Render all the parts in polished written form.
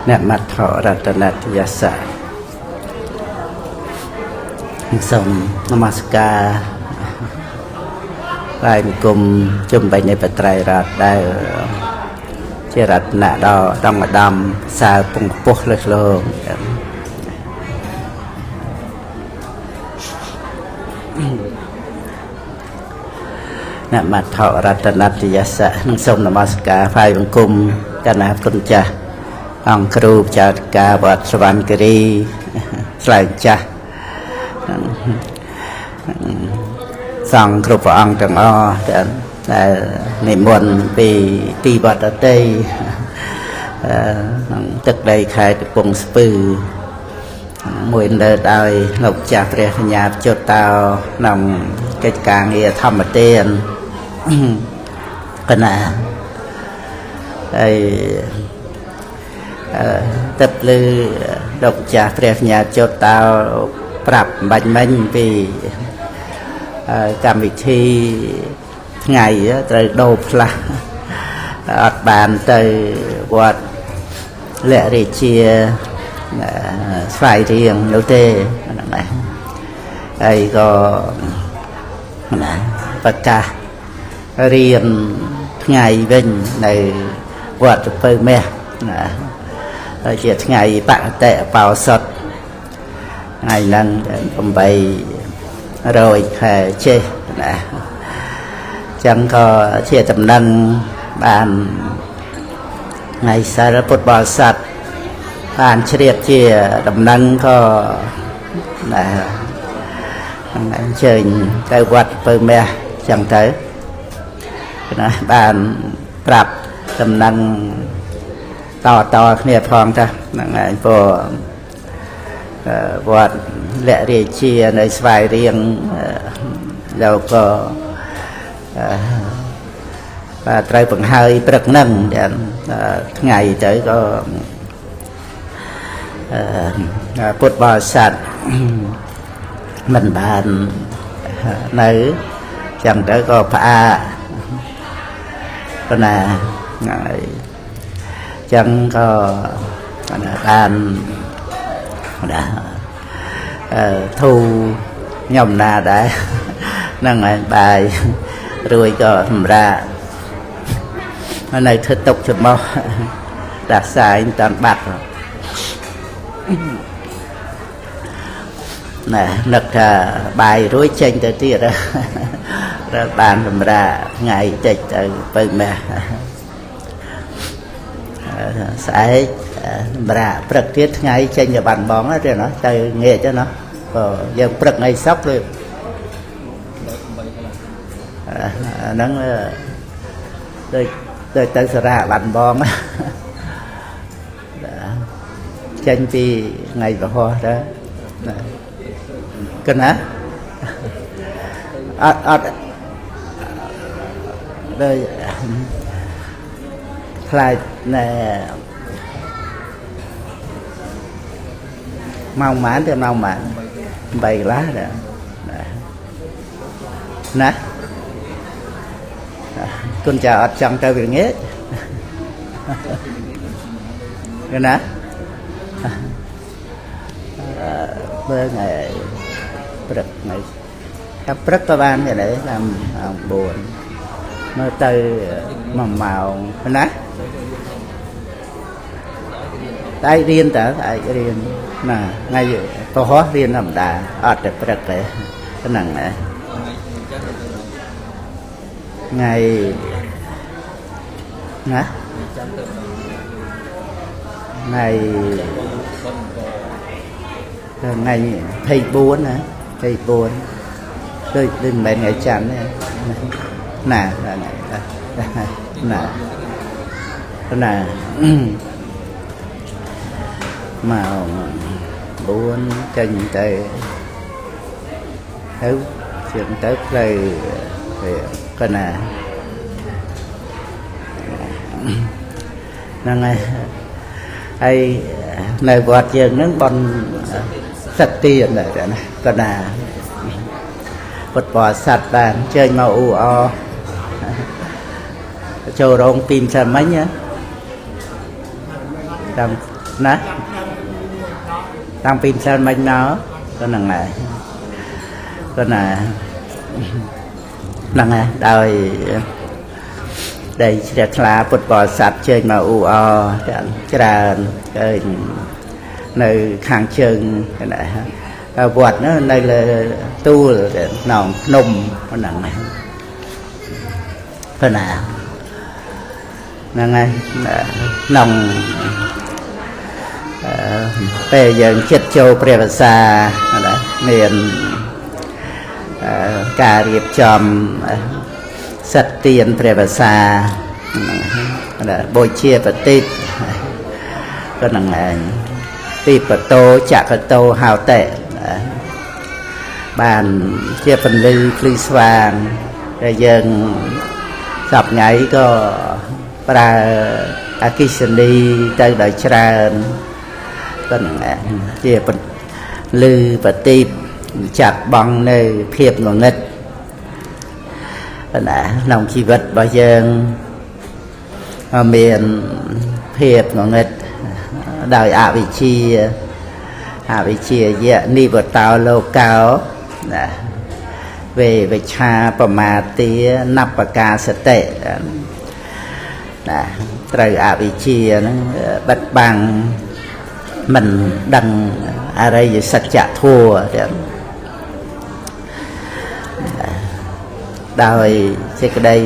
នមត្ថរតនតយសៈសូមនមស្ការបាយបង្គំជុំវិញនៃបត្រៃរតដែលជារតនៈដ៏ដងឧត្តមសើពងពោះលើសលោកនមត្ថរតនតយសៈនិងសូមនមស្ការបាយបង្គំកណាគុណចាស់អង្គគ្រូចៅការវត្តសវណ្ណគិរីស្លែងចាស់សង្ឃគ្រប់ព្រះអង្គទាំងអស់ដែលនិមន្តពីទីវត្តតីក្នុងទឹកដីខេត្តកំពង់ស្ពឺមួយលើដោយលោកចាស់ព្រះកញ្ញាជុតតោក្នុងកិច្ចការងារធម្មទានកណាហើយទឹកលឺលោកចាស់ព្រះកញ្ញាជុតតោប្រាប់បាញ់មិញពីកម្មវិធីថ្ងៃត្រូវដូរផ្លាស់អត់បានទៅវត្តលក្ខរាជាស្វាយរៀងនោះទេហ្នឹងដែរហើយក៏ណាប្រកាសរៀនថ្ងៃវិញនៅវត្តពៅមាសណាហើយជាថ្ងៃបតិបោសុតថ្ងៃហ្នឹង800ខែចេះណាចឹងក៏ជាតំណែងបានថ្ងៃសិលពុទ្ធបរិស័ទបានជ្រាបជាតំណែងក៏ណាអញ្ជើញទៅវត្តពៅមាសចឹងទៅណាបានប្រាប់តំណែងតតគ្នាផងតាហ្នឹងហើយព្រោះវត្តលក្ខរាជានៅស្វាយរៀងលោកក៏បាទត្រូវបង្ហើយព្រឹកហ្នឹងថ្ងៃទៅក៏ពុទ្ធបរិស័ទមិនបាននៅចឹងទៅក៏ផ្អាកប៉ុណ្ណាហើយចឹងក៏បានណាធូខ្ញុំណាដែរហ្នឹងហើយបាយរួយក៏សម្រាប់នៅធ្វើទុកច្រមុះដាសាយតាមបាត់ណានឹកថាបាយរួយចេញទៅទៀតដល់បានសម្រាប់ថ្ងៃតិចទៅពៅម៉ះស្អែកសម្រាប់ព្រឹកទៀតថ្ងៃចេញទៅបាត់បងទេណាទៅងាកទៅណាក៏យើងព្រឹកថ្ងៃសុក្រដូចហ្នឹងដូចទៅសារៈបាត់បងចេញពីថ្ងៃពហុទៅកណាអត់អត់ដូចខ្លាចណែម៉ោងប៉ុន្មានទៅម៉ោងប៉ុន្មាន8កន្លះដែរណាគុណចាអត់ចង់ទៅវាងាកណាមើលថ្ងៃព្រឹកថ្ងៃថាព្រឹកក៏បានដែរតាម9មើលទៅ1ម៉ោងណាតែរៀនតើឯងរៀនណាថ្ងៃពហុរៀនធម្មតាអត់តែព្រឹកទេហ្នឹងថ្ងៃណាថ្ងៃថ្ងៃ24ណា24ដូចមិនមែនថ្ងៃច័ន្ទទេណាណាណាណាម៉ោង4ចេញទៅទៅជាងទៅផ្លូវកណាហ្នឹងហើយហើយនៅវត្តយើងហ្នឹងបន់សត្វទានដែរណាកណាពុទ្ធបរិស័ទបានអញ្ជើញមកអ៊ូអចូលរោងពីម្សិលមិញតាម ណាតាំងពីម្សិលមិញមកក៏ហ្នឹងហើយក៏ណាហ្នឹងហើយដោយដែលជ្រះថ្លាពុទ្ធបរិស័ទជើញមកអ៊ូអច្រើនឃើញនៅខាងជើងណាវត្តនោះនៅលើទួលក្នុងភ្នំហ្នឹងប៉ុណ្ណាហ្នឹងហើយក្នុងពេលយើងចិត្តចូលព្រះវស្សាណាមានការរៀបចំសិទ្ធទានព្រះវស្សាបូជាបតិក៏ហ្នឹងឯងទីបតោចកតោហោតិបានជាពន្លឺភ្លឺស្វាងដែលយើងសប្ថ្ងៃក៏ប្រើអគ្គិសនីទៅដោយច្រើនក៏ហ្នឹងឯងជាពន្លឺបតិចាត់បងនៅភាពងងឹតណាក្នុងជីវិតរបស់យើងមានភាពងងឹតដោយអវិជ្ជាអវិជ្ជាយៈនិវតោលោកោណាវេវិឆាបមាទានបកាសតិណាត្រូវអវិជ្ជាហ្នឹងបិទបាំងមិនដឹងអរិយសច្ចធម៌ដោយសេចក្តី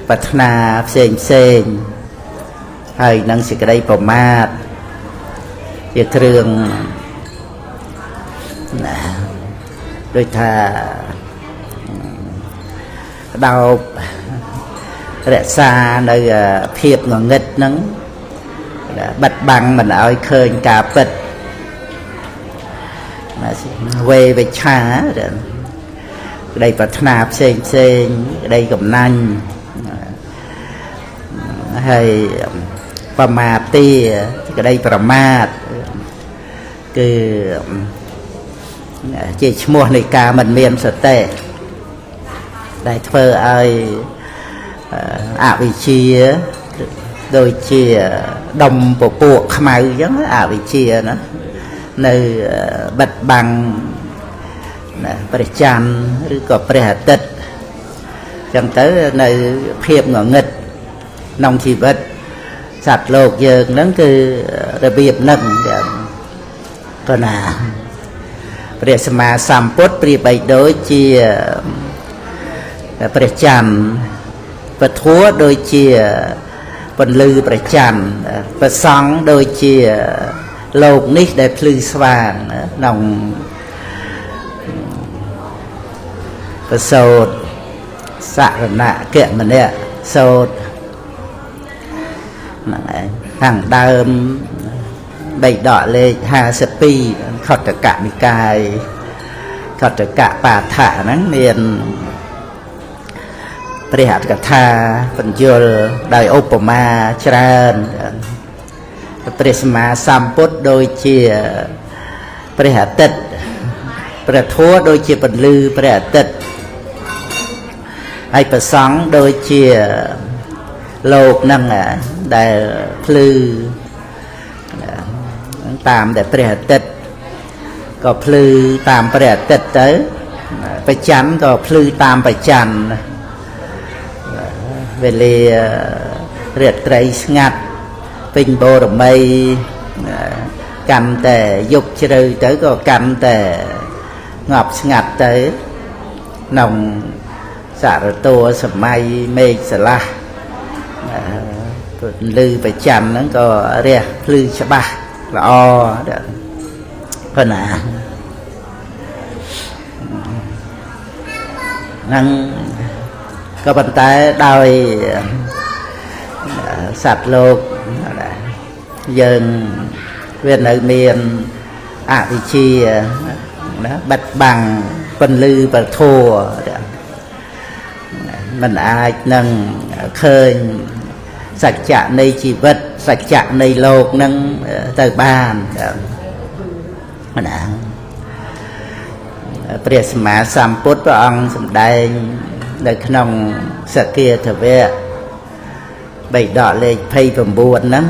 ប្រាថ្នាផ្សេងផ្សេងហើយនឹងសេចក្តីប្រមាទជាគ្រឿងណាដូចថាដោបរក្សានៅភាពងងឹតហ្នឹងបិទបាំងមិនឲ្យឃើញការពិតវេវិឆាក្តីប្រាថ្នាផ្សេងផ្សេងក្តីកំណាញ់ហើយប្រមាទាក្តីប្រមាទគឺជាឈ្មោះនៃការមិនមានសតិដែលធ្វើឲ្យអវិជ្ជាដូចជាដុំពពួកខ្មៅអញ្ចឹងអវិជ្ជាណានៅបិទបាំងព្រះច័ន្ទឬក៏ព្រះអាទិត្យអញ្ចឹងទៅនៅភាពងងឹតក្នុងជីវិតសត្វលោកយើងហ្នឹងគឺរបៀបហ្នឹងក៏ណាព្រះសម្មាសម្ពុទ្ធប្រៀបបីដូចជាព្រះច័ន្ទពធัวដូចជាពន្លឺព្រះច័ន្ទព្រះសង្ឃដូចជាលោកនេះដែលភ្លឺស្វាងក្នុងប្រសូតសរណគមនៈសោតហ្នឹងឯងខាងដើមបីដកលេខ52ខតកនិកាយខតកបាថៈហ្នឹងមានព្រះអត្ថកថាបញ្យលដោយឧបមាច្រើនព្រះសម្មាសម្ពុទ្ធដូចជាព្រះអាទិត្យព្រះធម៌ដូចជាពន្លឺព្រះអាទិត្យហើយព្រះសង្ឃដូចជាលោកហ្នឹងដែលភ្លឺតាមដែលព្រះអាទិត្យក៏ភ្លឺតាមព្រះអាទិត្យទៅព្រះច័ន្ទក៏ភ្លឺតាមព្រះច័ន្ទវេលារាត្រីស្ងាត់ពេញបូរមីកាន់តែយប់ជ្រៅទៅក៏កាន់តែងប់ស្ងាត់ទៅក្នុងសារតួសម័យមេឃស្រឡះលឺប្រចាំហ្នឹងក៏រះភ្លឺច្បាស់ល្អប៉ុណ្ណាហ្នឹងក៏ប៉ុន្តែដោយសត្វលោកយើងវានៅមានអវិជ្ជាណាបិទបាំងពន្លឺប្រធัวមិនអាចនឹងឃើញសច្ចៈនៃជីវិតសច្ចៈនៃលោកនឹងទៅបានណាព្រះសម្មាសម្ពុទ្ធព្រះអង្គសម្ដែងនៅក្នុងសគាធវៈបិដកលេខ29ហ្នឹង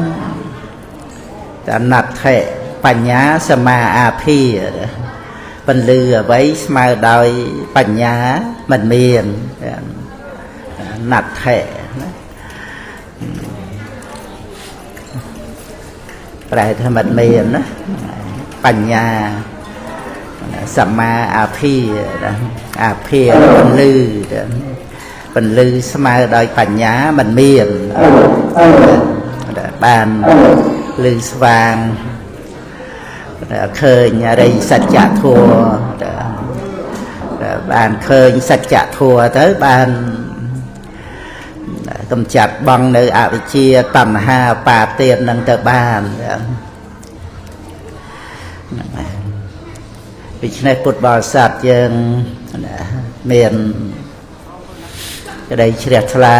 តែណដ្ឋិបញ្ញាសមាអាភិពន្លឺអ្វីស្មើដោយបញ្ញាមិនមានណដ្ឋិណាប្រែថាមិនមានណាបញ្ញាសមាអាភិអាភិពន្លឺពន្លឺស្មើដោយបញ្ញាមិនមានបានលឺស្វាងឃើញអរិយសច្ចធម៌បានឃើញសច្ចធម៌ទៅបានកំចាត់បងនៅអវិជ្ជាតណ្ហាបាទាននឹងទៅបានដូច្នេះពុទ្ធបរិស័ទយើងមានក្តីជ្រះថ្លា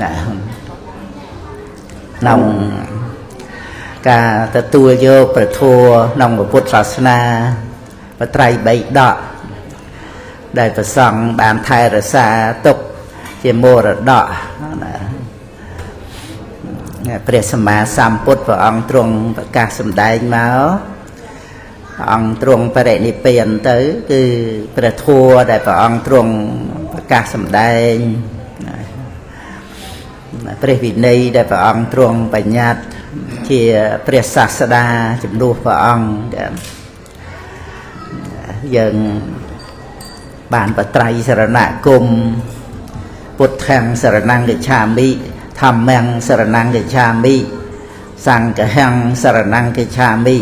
ណាក្នុងការទទួលយកព្រះធម៌ក្នុងពុទ្ធសាសនាបត្រៃបីដកដែលព្រះសង្ឃបានថែរក្សាទុកជាមរតកណាព្រះសម្មាសម្ពុទ្ធព្រះអង្គទ្រង់ប្រកាសសម្ដែងមកអង្គទ្រង់បរិនិព្វានទៅគឺព្រះធម៌ដែលព្រះអង្គទ្រង់ប្រកាសសម្ដែងព្រះវិន័យដែលព្រះអង្គទ្រង់បញ្ញត្តិជាព្រះសាស្តាជំនួសព្រះអង្គយើងបានបត្រៃសរណគមពុទ្ធាំសរណង្កិច្ឆាមិធម្មំសរណង្កិច្ឆាមិសង្ឃហੰសរណង្កិច្ឆាមិ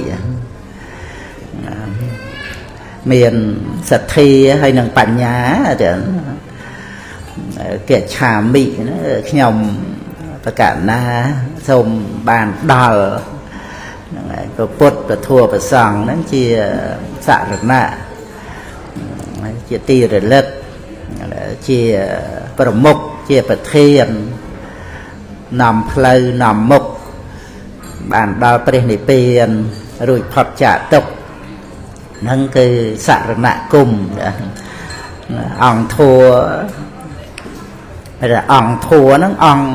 មានសទ្ធាហើយនឹងបញ្ញាកិច្ឆាមិខ្ញុំប្រកាសណាសូមបានដល់ហ្នឹងហើយព្រះពុទ្ធព្រះធម៌ព្រះសង្ឃហ្នឹងជាសរណៈជាទីរលឹកជាប្រមុខជាប្រធាននាំផ្លូវនាំមុខបានដល់ព្រះនិព្វានរួចផុតចាកទុក្ខហ្នឹងគឺសរណគមអង្គធัวអង្គធัวហ្នឹងអង្គ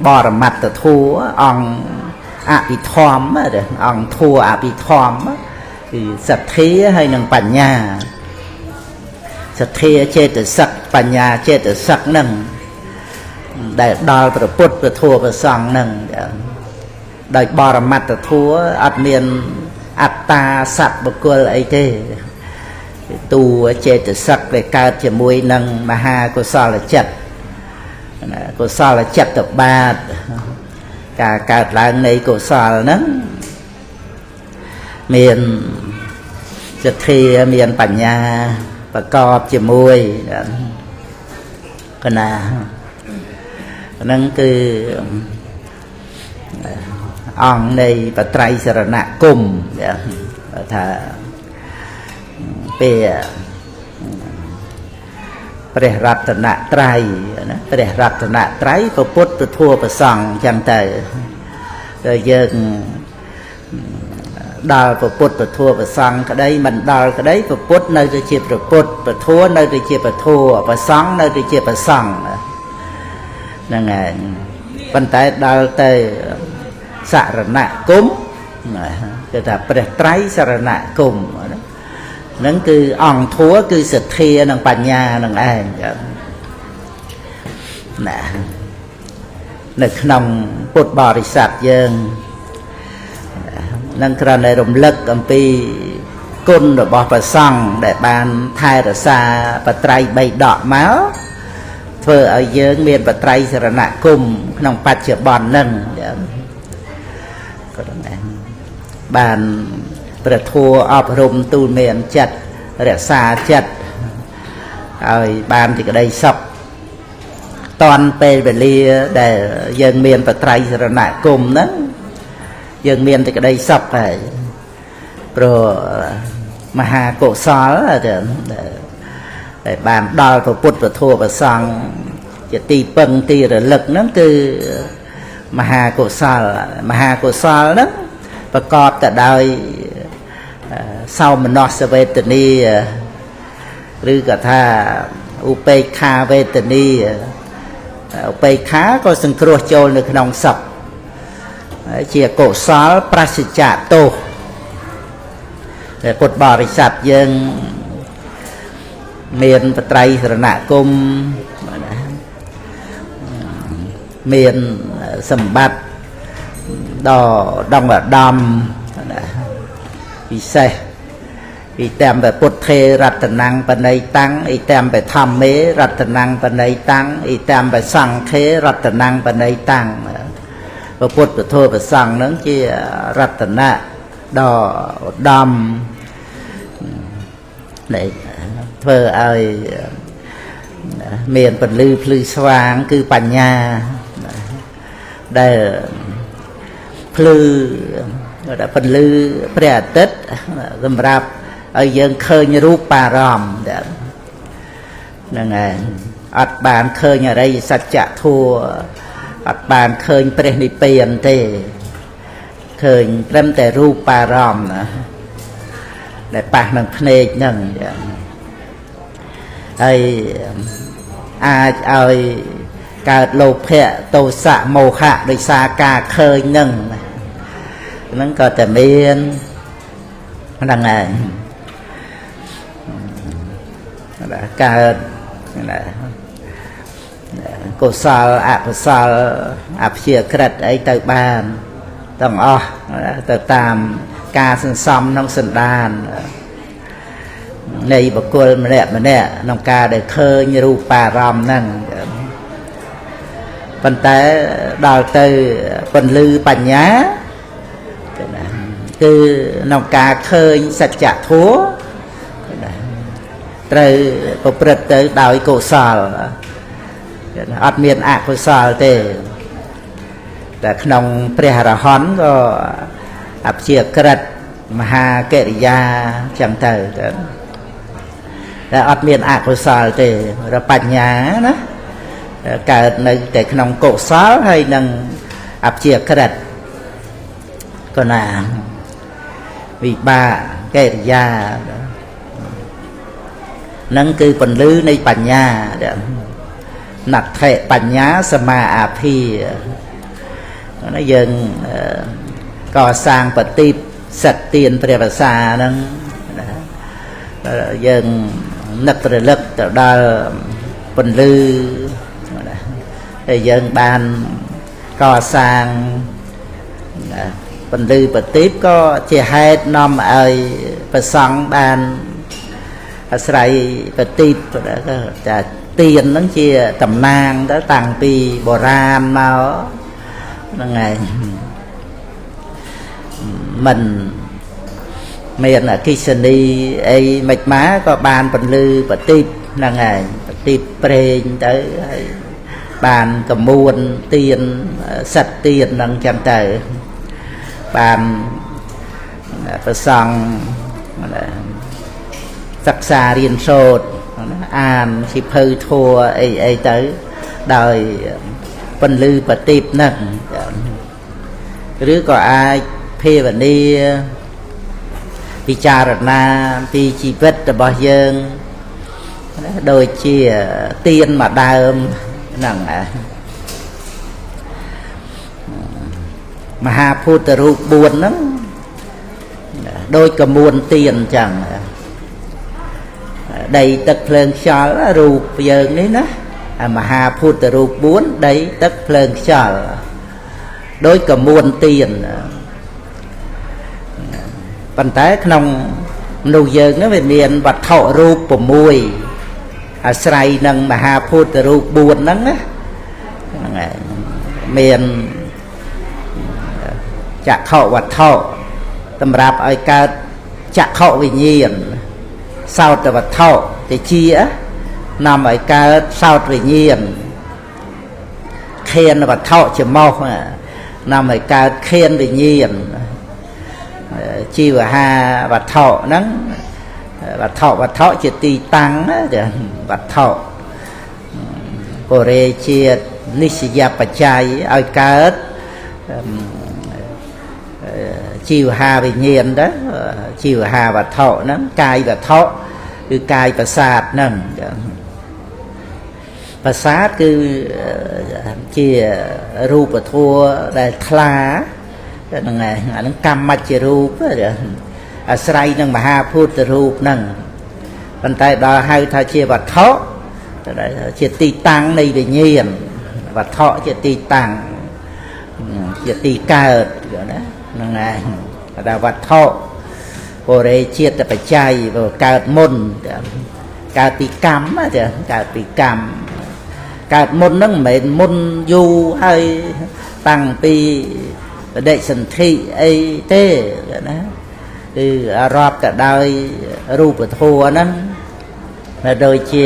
បរមត្តធัวអង្គអភិធម្មអង្គធัวអភិធម្មគឺសទ្ធាហើយនឹងបញ្ញាសទ្ធាចេតសិកបញ្ញាចេតសិកហ្នឹងដែលដល់ព្រះពុទ្ធព្រះធម៌ព្រះសង្ឃហ្នឹងដោយបរមត្តធัวអត់មានអត្តាសត្វបុគ្គលអីទេតួចេតសិកដែលកើតជាមួយនឹងមហាកុសលចិត្តកុសលចិត្តបាតការកើតឡើងនៃកុសលហ្នឹងមានសទ្ធាមានបញ្ញាប្រកបជាមួយកណាហ្នឹងគឺអង្គនៃបត្រៃសរណគមថាពេលព្រះរតនត្រ័យណាព្រះរតនត្រ័យព្រះពុទ្ធព្រះធម៌ព្រះសង្ឃអញ្ចឹងទៅយើងដល់ព្រះពុទ្ធព្រះធម៌ព្រះសង្ឃក្តីមិនដល់ក្តីព្រះពុទ្ធនៅតែជាព្រះពុទ្ធព្រះធម៌នៅតែជាព្រះធម៌ព្រះសង្ឃនៅតែជាព្រះសង្ឃហ្នឹងហើយប៉ុន្តែដល់ទៅសរណគមគឺថាព្រះត្រៃសរណគមហ្នឹងគឺអង្គធัวគឺសទ្ធានិងបញ្ញានឹងឯងណានៅក្នុងពុទ្ធបរិស័ទយើងនឹងគ្រាន់តែរំលឹកអំពីគុណរបស់ព្រះសង្ឃដែលបានថែរក្សាបត្រៃបីដកមកធ្វើឲ្យយើងមានបត្រៃសរណគមក្នុងបច្ចុប្បន្នហ្នឹងក៏ដែរបានព្រះធម៌អប់រំទូលមានចិត្តរក្សាចិត្តឲ្យបានសេចក្តីសុខតាន់ពេលវេលាដែលយើងមានបត្រៃសរណគមហ្នឹងយើងមានសេចក្តីសុខហើយព្រោះមហាកុសលដែលបានដល់ព្រះពុទ្ធព្រះធម៌ព្រះសង្ឃជាទីពឹងទីរលឹកហ្នឹងគឺមហាកុសលមហាកុសលហ្នឹងប្រកបទៅដោយសោមនស្សវេទនីឬក៏ថាឧបេក្ខាវេទនីឧបេក្ខាក៏សង្គ្រោះចូលនៅក្នុងសុខ ជាកុសលប្រសិជ្ជៈទោសតែពុទ្ធបរិស័ទយើងមានបត្រៃសរណគមមានសម្បត្តិដ៏ដងឧត្តមពិសេសអ៊ីតាមបពុទ្ធេរតនំបណៃតាំងអ៊ីតាមបធម្មេរតនំបណៃតាំងអ៊ីតាមបសង្ឃេរតនំបណៃតាំងព្រះពុទ្ធពធព្រះសង្ឃនឹងជារតនៈដ៏ឧត្តមដែលធ្វើឲ្យមានពន្លឺភ្លឺស្វាងគឺបញ្ញាដែលភ្លឺដែលពន្លឺព្រះអាទិត្យសម្រាប់ឲ្យយើងឃើញរូបបារម្ភហ្នឹងឯងអត់បានឃើញអរិយសច្ចធម៌អត់បានឃើញព្រះនិព្វានទេឃើញត្រឹមតែរូបបារម្ភណាដែលប៉ះនឹងភ្នែកហ្នឹងហើយអាចឲ្យកើតលោភៈទោសៈមោហៈដោយសារការឃើញហ្នឹងហ្នឹងក៏តែមានហ្នឹងឯងកើតកុសលអកុសលអព្យាក្រឹតអីទៅបានទាំងអស់ទៅតាមការសន្សំក្នុងសន្តាននៃបុគ្គលម្នាក់ម្នាក់ក្នុងការដែលឃើញរូបារម្មណ៍ហ្នឹងប៉ុន្តែដល់ទៅពន្លឺបញ្ញាគឺក្នុងការឃើញសច្ចធម៌ត្រូវប្រព្រឹត្តទៅដោយកុសលអត់មានអកុសលទេតែក្នុងព្រះអរហន្តក៏អព្យាក្រឹតមហាកិរិយាចឹងទៅតែអត់មានអកុសលទេបញ្ញាណាកើតនៅតែក្នុងកុសលហើយនឹងអព្យាក្រឹតក៏ណាវិបាកកិរិយានឹងគឺពន្លឺនៃបញ្ញាណដ្ឋិបញ្ញាសមាអាភិណាយើងកសាងបฏิសិទ្ធទានព្រះភាសាហ្នឹងយើងនឹករលឹកទៅដល់ពន្លឺហើយយើងបានកសាងពន្លឺបฏิក៏ជាហេតុនាំឲ្យព្រះសង្ឃបានអាស្រ័យបฏิចាទានហ្នឹងជាតំណាងទៅតាំងពីបុរាណមកហ្នឹងឯងមិនមានអគិសនីអីមិនមកក៏បានពន្លឺបฏิហ្នឹងឯងបฏิប្រេងទៅហើយបានកមួនទានសិតទានហ្នឹងចឹងទៅបានប្រសង់សិក្សារៀនសូត្រអានសិភៅធัวអីអីទៅដោយពន្លឺបฏิហ្នឹងឬក៏អាចភាវនាពិចារណាពីជីវិតរបស់យើងដូចជាទៀនមួយដើមហ្នឹងមហាភូតរូប4ហ្នឹងដូចកមួនទៀនអញ្ចឹងដីទឹកភ្លើងខ្យល់រូបយើងនេះណាមហាភូតរូប4ដីទឹកភ្លើងខ្យល់ដូចកមួនទៀនប៉ុន្តែក្នុងមនុស្សយើងហ្នឹងវាមានវត្ថុរូប6អាស្រ័យនឹងមហាភូតរូប4ហ្នឹងណាហ្នឹងហើយមានចក្ខុវត្ថុសម្រាប់ឲ្យកើតចក្ខុវិញ្ញាណសោតវត្ថុតិចនាំឲ្យកើតសោតវិញ្ញាណខៀនវត្ថុច្មោះនាំឲ្យកើតខៀនវិញ្ញាណជីវហាវត្ថុហ្នឹងវត្ថុជាទីតាំងវត្ថុបុរេជាតិនិស្សយបច្ច័យឲ្យកើតជីវហាវិញ្ញាណទៅជីវហាវត្ថុហ្នឹងកាយវត្ថុគឺកាយប្រសាទហ្នឹងប្រសាទគឺជារូបធម៌ដែលថ្លា ហ្នឹងហើយអាហ្នឹងកម្មជារូបអាស្រ័យនឹងមហាភូតរូបហ្នឹងប៉ុន្តែដល់ហៅថាជាវត្ថុជាទីតាំងនៃវិញ្ញាណវត្ថុជាទីតាំងជាទីកើតណាហ្នឹងហើយថាវត្ថុបុរេជាតិបច្ច័យកើតមុនកើតពីកម្មកើតពីកម្មកើតមុនហ្នឹងមិនមែនមុនយូរហើយតាំងពីបដិសន្ធិអីទេណាគឺរាប់ទៅដោយរូបធម៌ហ្នឹងដូចជា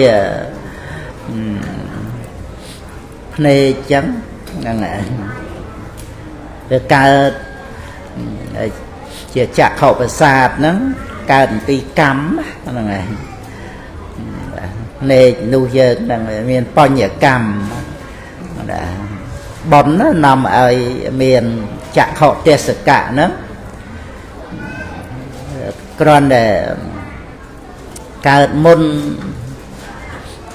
ភ្នែកចឹងហ្នឹងហើយវាកើតជាចក្ខុប្រសាទហ្នឹងកើតអំពីកម្មហ្នឹងហើយភ្នែកនោះយើងហ្នឹងមានបញ្ញកម្មណាបុណ្យនាំឲ្យមានចក្ខុទេសកៈហ្នឹងគ្រាន់តែកើតមុន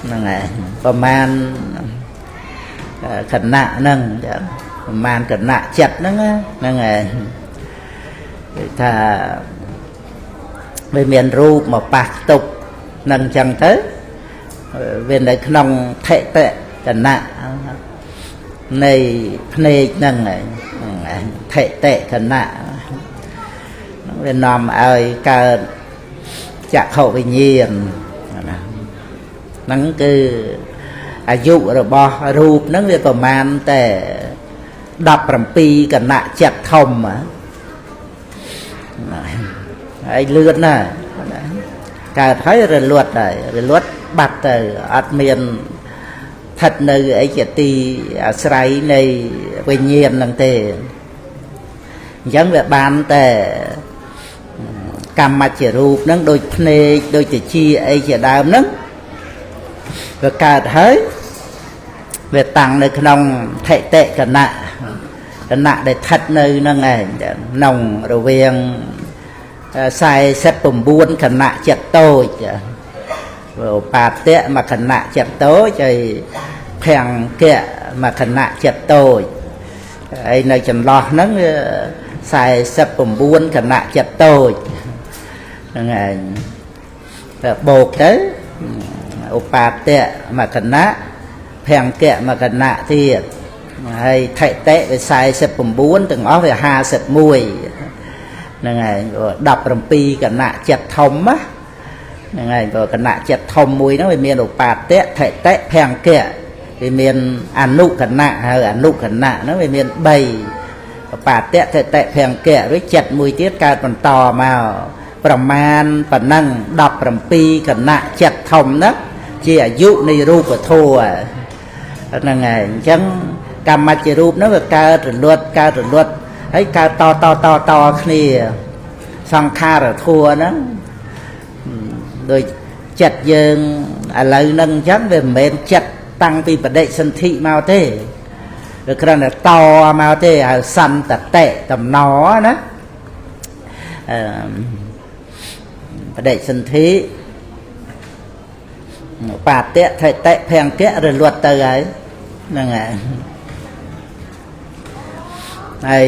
ហ្នឹងហើយប្រមាណខណៈហ្នឹងប្រមាណគណៈចិត្តហ្នឹងហ្នឹងហើយគឺថាវាមានរូបមកប៉ះខ្ទប់នឹងអញ្ចឹងទៅវានៅក្នុងថិតិគណៈនៃភ្នែកហ្នឹងហើយថិតិគណៈវានាំឲ្យកើតចក្ខុវិញ្ញាណណាហ្នឹងគឺអាយុរបស់រូបហ្នឹងវាប្រមាណតែ17គណៈចិត្តធំហើយលឿនណាស់កើតហើយរលត់ហើយរលត់បាត់ទៅអត់មានស្ថិតនៅអីជាទីអាស្រ័យនៃវិញ្ញាណហ្នឹងទេអញ្ចឹងវាបានតែកម្មជារូបហ្នឹងដូចភ្នែកដូចជាអីជាដើមហ្នឹងវាកើតហើយវាតាំងនៅក្នុងថិតិគណៈគណៈដែលស្ថិតនៅហ្នឹងឯងក្នុងរវាង49គណៈចិត្តតូចឧបាតៈមួយគណៈចិត្តតូចហើយភង្គៈមួយគណៈចិត្តតូចហើយនៅចន្លោះហ្នឹង49គណៈចិត្តតូចហ្នឹងឯងតែបូកទៅឧបាតៈមួយគណៈភង្គៈមួយគណៈទៀតហើយថិតិវា49ទាំងអស់វា51ហ្នឹងឯង17គណៈចិត្តធំណាហ្នឹងហើយព្រោះគណៈចិត្តធំមួយហ្នឹងវាមានឧបាតៈថិតិភង្គៈវាមានអនុគណៈហើយអនុគណៈហ្នឹងវាមាន3ឧបាតៈថិតិភង្គៈឬចិត្តមួយទៀតកើតបន្តមកប្រមាណប៉ុណ្ណឹង17គណៈចិត្តធំហ្នឹងជាអាយុនៃរូបធម៌ហ្នឹងហើយអញ្ចឹងកម្មជារូបហ្នឹងវាកើតរលត់កើតរលត់ហើយកើតតតតតគ្នាសង្ខារធម៌ហ្នឹងដូចចិត្តយើងឥឡូវហ្នឹងអញ្ចឹងវាមិនមែនចិត្តតាំងពីបដិសន្ធិមកទេវាគ្រាន់តែតមកទេហៅសន្តតិតំណណាបដិសន្ធិបាតៈថិតិភង្គៈរលត់ទៅហើយហ្នឹងហើយហើយ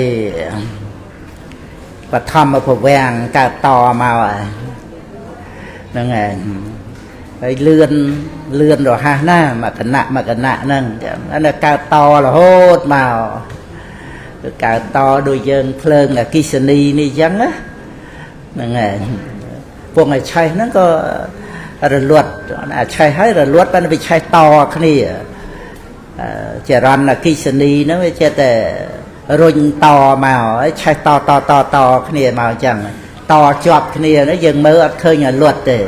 បឋមភវាំងកើតតមកហ្នឹងហើយហើយលឿនលឿនរហ័សណាមួយគណៈមួយគណៈហ្នឹងអានេះកើតតរហូតមកគឺកើតតដូចយើងភ្លើងអគ្គិសនីនេះអញ្ចឹងណាហ្នឹងហើយពងឲ្យឆេះហ្នឹងក៏រលត់អាឆេះហើយរលត់ប៉ុន្តែវាឆេះតគ្នាចរន្តអគ្គិសនីហ្នឹងវាចេះតែរុញតមកហើយឆេះតតតតគ្នាមកអញ្ចឹងតជាប់គ្នាហ្នឹងយើងមើលអត់ឃើញឲ្យលត់ទេ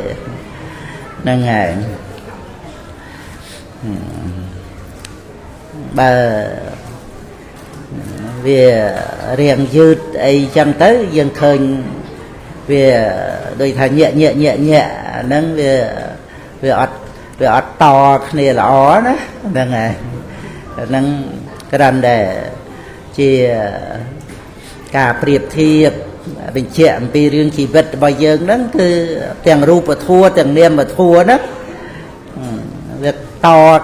ហ្នឹងហើយបើវារៀងយឺតអីចឹងទៅយើងឃើញវាដូចថាញាក់ញាក់ញាក់ញាក់ហ្នឹងវាអត់វាអត់តគ្នាល្អណាហ្នឹងហើយហ្នឹងគ្រាន់តែជាការប្រៀបធៀបបញ្ជាក់អំពីរឿងជីវិតរបស់យើងហ្នឹងគឺទាំងរូបធម៌ទាំងនាមធម៌ហ្នឹងវាត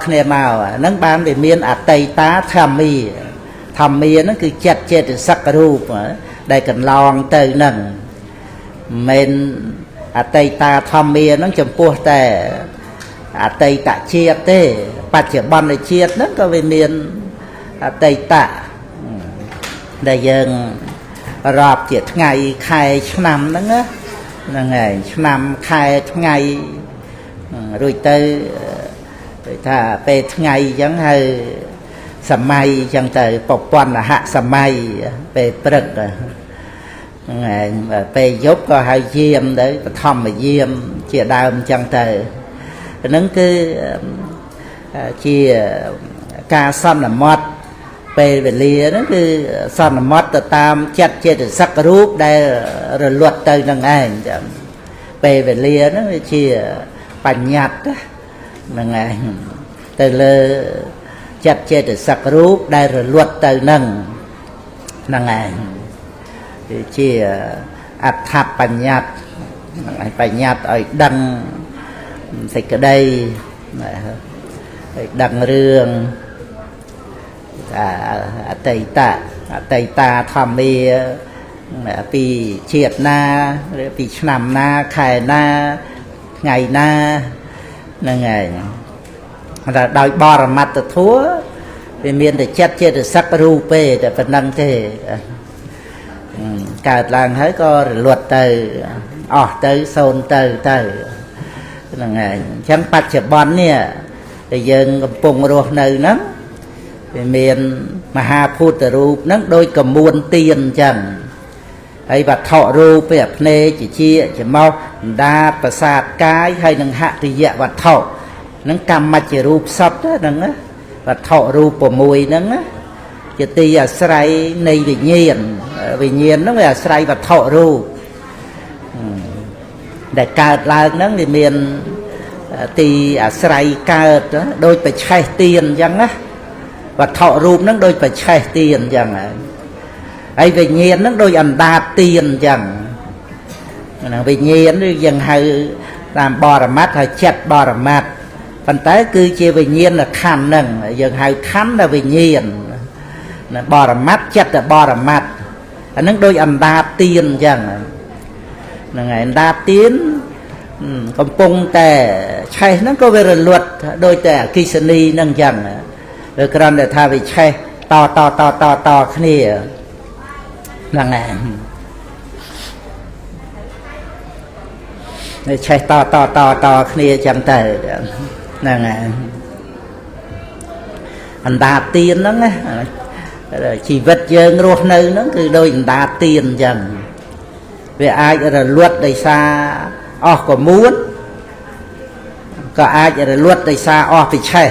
គ្នាមកហ្នឹងបានវាមានអតីតាធម្មា ធម្មាហ្នឹងគឺចិត្តចេតសិករូបដែលកន្លងទៅហ្នឹងមិនអតីតាធម្មាហ្នឹងចំពោះតែអតីតជាតិទេបច្ចុប្បន្នជាតិហ្នឹងក៏វាមានអតីតដែលយើងរាប់ជាថ្ងៃខែឆ្នាំហ្នឹងណាហ្នឹងហើយឆ្នាំខែថ្ងៃរួចទៅដូចថាពេលថ្ងៃអញ្ចឹងហៅសម័យអញ្ចឹងទៅប្រពន្ធហសម័យពេលព្រឹកហ្នឹងហើយពេលយប់ក៏ហៅយាមទៅបឋមយាមជាដើមអញ្ចឹងទៅហ្នឹងគឺជាការសន្មត់ពេលវេលាហ្នឹងគឺសន្មត់ទៅតាមចិត្តចេតសិករូបដែលរលត់ទៅនឹងឯងចឹងពេលវេលាហ្នឹងវាជាបញ្ញត្តិហ្នឹងឯងទៅលើចិត្តចេតសិករូបដែលរលត់ទៅនឹងហ្នឹងឯងគឺជាអដ្ឋបញ្ញត្តិហ្នឹងឯងបញ្ញត្តិឲ្យដឹងសេចក្តីឲ្យដឹងរឿងអតីតអតីតាធម្មាពីជាតិណាឬពីឆ្នាំណាខែណាថ្ងៃណាហ្នឹងហើយតែដោយបរមត្តធម៌វាមានតែចិត្តចេតសិករូបទេតែប៉ុណ្្នឹងទេកើតឡើងហើយក៏រលត់ទៅអស់ទៅសូន្យទៅទៅហ្នឹងហើយអញ្ចឹងបច្ចុប្បន្ននេះដែលយើងកំពុងរស់នៅហ្នឹងវាមានមហាភូតរូបហ្នឹងដូចកមួនទៀនអញ្ចឹងហើយវត្ថុរូបពេលភ្នែកជាច្រមុះអណ្ដាតប្រសាទកាយហើយនឹងហតិយវត្ថុហ្នឹងកម្មច្ចរូបសុទ្ធហ្នឹងណាវត្ថុរូប6ហ្នឹងណាជាទីអាស្រ័យនៃវិញ្ញាណវិញ្ញាណហ្នឹងវាអាស្រ័យវត្ថុរូបដែលកើតឡើងហ្នឹងវាមានទីអាស្រ័យកើតដូចបច្ឆេះទៀនអញ្ចឹងណាវត្ថុរូបហ្នឹងដូចបច្ឆេះទៀនអញ្ចឹងហើយវិញ្ញាណហ្នឹងដូចអណ្ដាតទៀនអញ្ចឹងហ្នឹងវិញ្ញាណឬយើងហៅតាមបរមត្តហៅចិត្តបរមត្តប៉ុន្តែគឺជាវិញ្ញាណខណ្ឌហ្នឹងយើងហៅខណ្ឌថាវិញ្ញាណបរមត្តចិត្តបរមត្តអាហ្នឹងដូចអណ្ដាតទៀនអញ្ចឹងហ្នឹងហើយអណ្ដាតទៀនកំពុងតែឆេះហ្នឹងក៏វារលត់ដូចតែអគ្គិសនីហ្នឹងអញ្ចឹងឬគ្រាន់តែថាវាឆេះតតតតតគ្នាហ្នឹងហើយឆេះតតតតគ្នាអញ្ចឹងទៅហ្នឹងហើយអណ្ដាតទៀនហ្នឹងណាជីវិតយើងរស់នៅហ្នឹងគឺដូចអណ្ដាតទៀនអញ្ចឹងវាអាចរលត់ដោយសារអស់កមួនក៏អាចរលត់ដោយសារអស់ពិឆេះ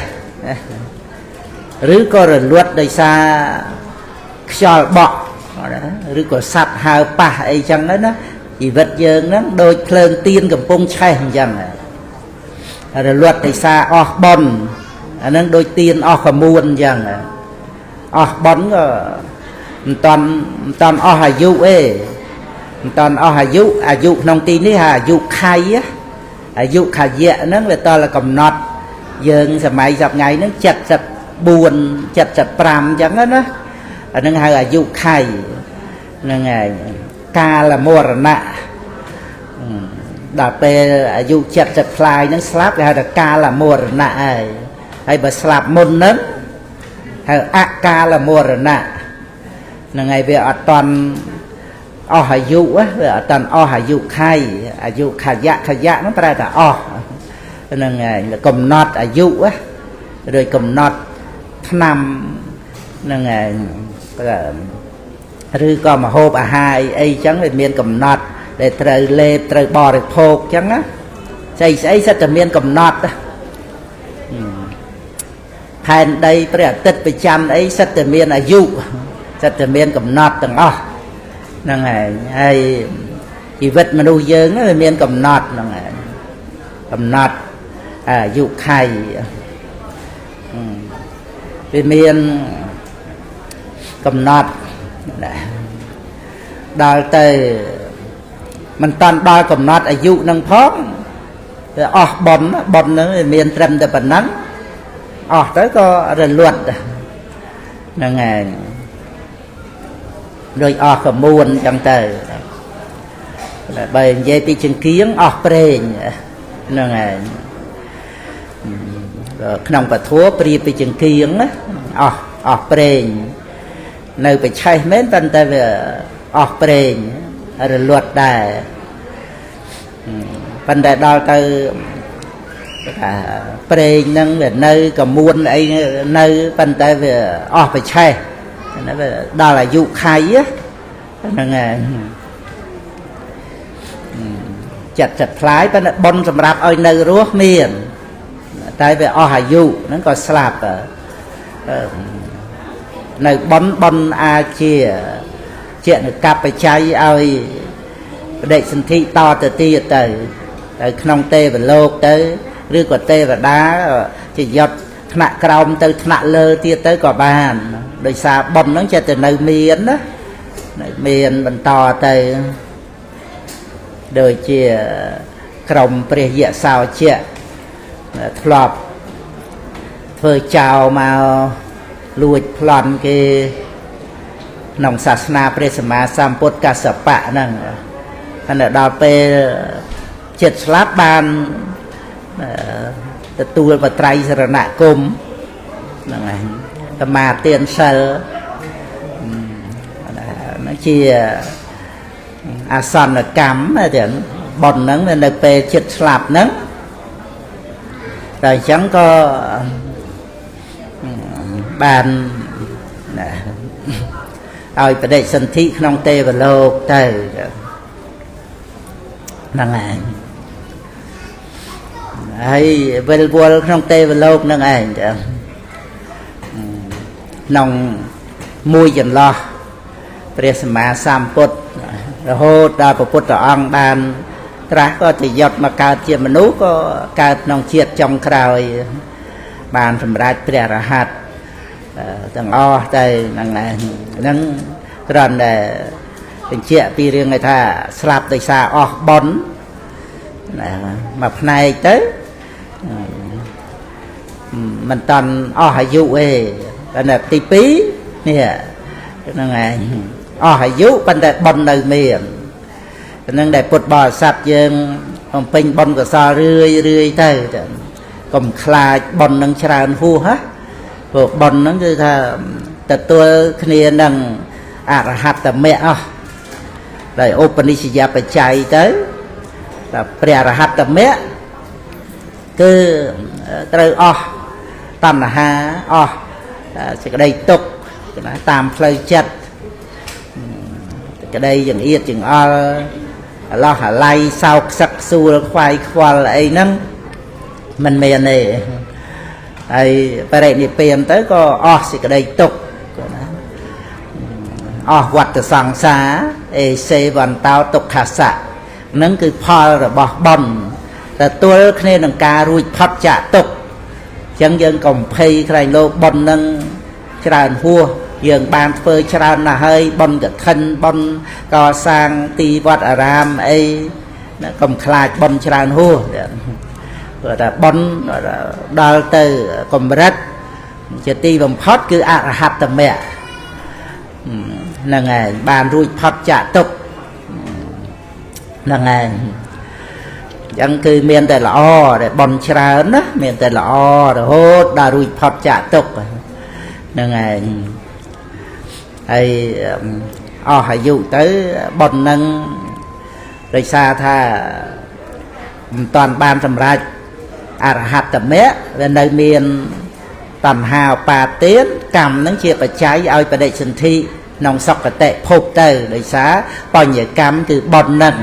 ឬក៏រលត់ដោយសារខ្យល់បក់ឬក៏សត្វហើប៉ះអីចឹងណាជីវិតយើងហ្នឹងដូចភ្លើងទៀនកំពុងឆេះអញ្ចឹងរលត់ដោយសារអស់បុណ្យអាហ្នឹងដូចទៀនអស់កមួនអញ្ចឹងអស់បុណ្យក៏មិនតាន់អស់អាយុទេមិនតាន់អស់អាយុអាយុក្នុងទីនេះហៅអាយុខៃអាយុខយៈហ្នឹងវាតតែកំណត់យើងសម័យសប្ងៃហ្នឹង74 75អញ្ចឹងណាអាហ្នឹងហៅអាយុខៃហ្នឹងហើយកាលមរណៈដល់ពេលអាយុ70ផ្លាយហ្នឹងស្លាប់គេហៅថាកាលមរណៈហើយហើយបើស្លាប់មុនហ្នឹងហៅអកាលមរណៈហ្នឹងហើយវាអត់តាន់អស់អាយុវាអត់តាន់អស់អាយុខៃអាយុខយៈខយៈហ្នឹងប្រែថាអស់ហ្នឹងហើយកំណត់អាយុឬកំណត់ឆ្នាំហ្នឹងហើយឬក៏មហូបអាហារអីចឹងវាមានកំណត់ដែលត្រូវលេបត្រូវបរិភោគចឹងណាស្អីស្អីសិតតែមានកំណត់ផែនដីព្រះអាទិត្យប្រចាំអីសិតតែមានអាយុសិតតែមានកំណត់ទាំងអស់ហ្នឹងហើយហើយជីវិតមនុស្សយើងហ្នឹងវាមានកំណត់ហ្នឹងហើយកំណត់អាយុខៃវាមានកំណត់ដល់ទៅមិនតាន់ដល់កំណត់អាយុនឹងផងវាអស់បុណ្យបុណ្យហ្នឹងវាមានត្រឹមតែប៉ុណ្ណឹងអស់ទៅក៏រលត់ហ្នឹងហើយ ដូចអស់កមួនចឹងទៅបើនិយាយពីចង្គៀងអស់ប្រេងហ្នឹងឯងក្នុងពធប្រៀបពីចង្គៀងអស់អស់ប្រេងនៅបច្ឆេះមែនប៉ុន្តែវាអស់ប្រេងរលត់ដែរប៉ុន្តែដល់ទៅថាប្រេងហ្នឹងវានៅកមួនអីនៅប៉ុន្តែវាអស់បច្ឆេះវាដល់អាយុខៃហ្នឹងឯងចិត្តផ្លាយប៉ុន្តែបុណ្យសម្រាប់ឲ្យនៅរស់មានតែវាអស់អាយុហ្នឹងក៏ស្លាប់នៅបុណ្យបុណ្យអាចជាជានកបច្ច័យឲ្យបដិសន្ធិតទៅទៀតទៅទៅក្នុងទេវលោកទៅឬក៏ទេវតាជាយត់ថ្នាក់ក្រោមទៅថ្នាក់លើទៀតទៅក៏បានដោយសារបុណ្យហ្នឹងចេះតែនៅមានណានៅមានបន្តទៅដូចជាក្រុមព្រះយសោជៈធ្លាប់ធ្វើចោលមកលួចប្លន់គេក្នុងសាសនាព្រះសម្មាសម្ពុទ្ធកសបៈហ្នឹងហើយដល់ពេលចិត្តស្លាប់បានទទួលបត្រៃសរណគមហ្នឹងឯងសមាទានសិលហ្នឹងជាអាសន្នកម្មទាំងបុណ្យហ្នឹងនៅពេលចិត្តស្លាប់ហ្នឹងតែអញ្ចឹងក៏បានឲ្យបដិសន្ធិក្នុងទេវលោកទៅហ្នឹងឯងហើយវិលវល់ក្នុងទេវលោកហ្នឹងឯងចាក្នុងមួយចន្លោះព្រះសម្មាសម្ពុទ្ធរហូតដល់ព្រះពុទ្ធអង្គបានត្រាស់ក៏ទៅយត់មកកើតជាមនុស្សក៏កើតក្នុងជាតិចុងក្រោយបានសម្រេចព្រះរហ័តទាំងអស់ទៅហ្នឹងឯងហ្នឹងគ្រាន់តែបញ្ជាក់ពីរឿងឯថាស្លាប់ដោយសារអស់បុណ្យមួយផ្នែកទៅមិនតាន់អស់អាយុទេតែទី2នេះហ្នឹងឯងអស់អាយុប៉ុន្តែបុណ្យនៅមានហ្នឹងដែលពុទ្ធបរិស័ទយើងបំពេញបុណ្យកុសលរឿយរឿយទៅកុំខ្លាចបុណ្យនឹងច្រើនហួសហ៎ព្រោះបុណ្យហ្នឹងគឺថាទទួលគ្នានឹងអរហត្តមគ្គអស់ដោយឧបនិស្សយបច្ច័យទៅតែព្រះអរហត្តមគ្គគឺត្រូវអស់តណ្ហាអស់សេចក្តីទុក្ខណាតាមផ្លូវចិត្តសេចក្តីចង្អៀតចង្អល់អាឡោះអាល័យសោកសឹកសួលខ្វាយខ្វល់អីហ្នឹងមិនមានទេហើយបរិនិព្វានទៅក៏អស់សេចក្តីទុក្ខណាអស់វត្តសង្សារអេសេវន្តោទុក្ខសៈហ្នឹងគឺផលរបស់បុណ្យទទួលគ្នានឹងការរួចផុតចាកទុក្ខអញ្ចឹងយើងកុំភ័យខ្លែងលោកបុណ្យហ្នឹងច្រើនហួសយើងបានធ្វើច្រើនណាស់ហើយបុណ្យកឋិនបុណ្យកសាងទីវត្តអារាមអីកុំខ្លាចបុណ្យច្រើនហួសព្រោះតែបុណ្យដល់ទៅកម្រិតជាទីបំផុតគឺអរហត្តមគ្គហ្នឹងឯងបានរួចផុតចាកទុក្ខហ្នឹងឯងអញ្ចឹងគឺមានតែល្អដែលបុណ្យច្រើនណាមានតែល្អរហូតដល់រួចផុតចាកទុក្ខហ្នឹងឯងហើយអស់អាយុទៅបុណ្យហ្នឹងដោយសារថាមិនតាន់បានសម្រេចអរហត្តមគ្គវានៅមានតណ្ហាឧបាទានកម្មហ្នឹងជាបច្ច័យឲ្យបដិសន្ធិក្នុងសុគតិភពទៅដោយសារបញ្ញកម្មគឺបុណ្យហ្នឹង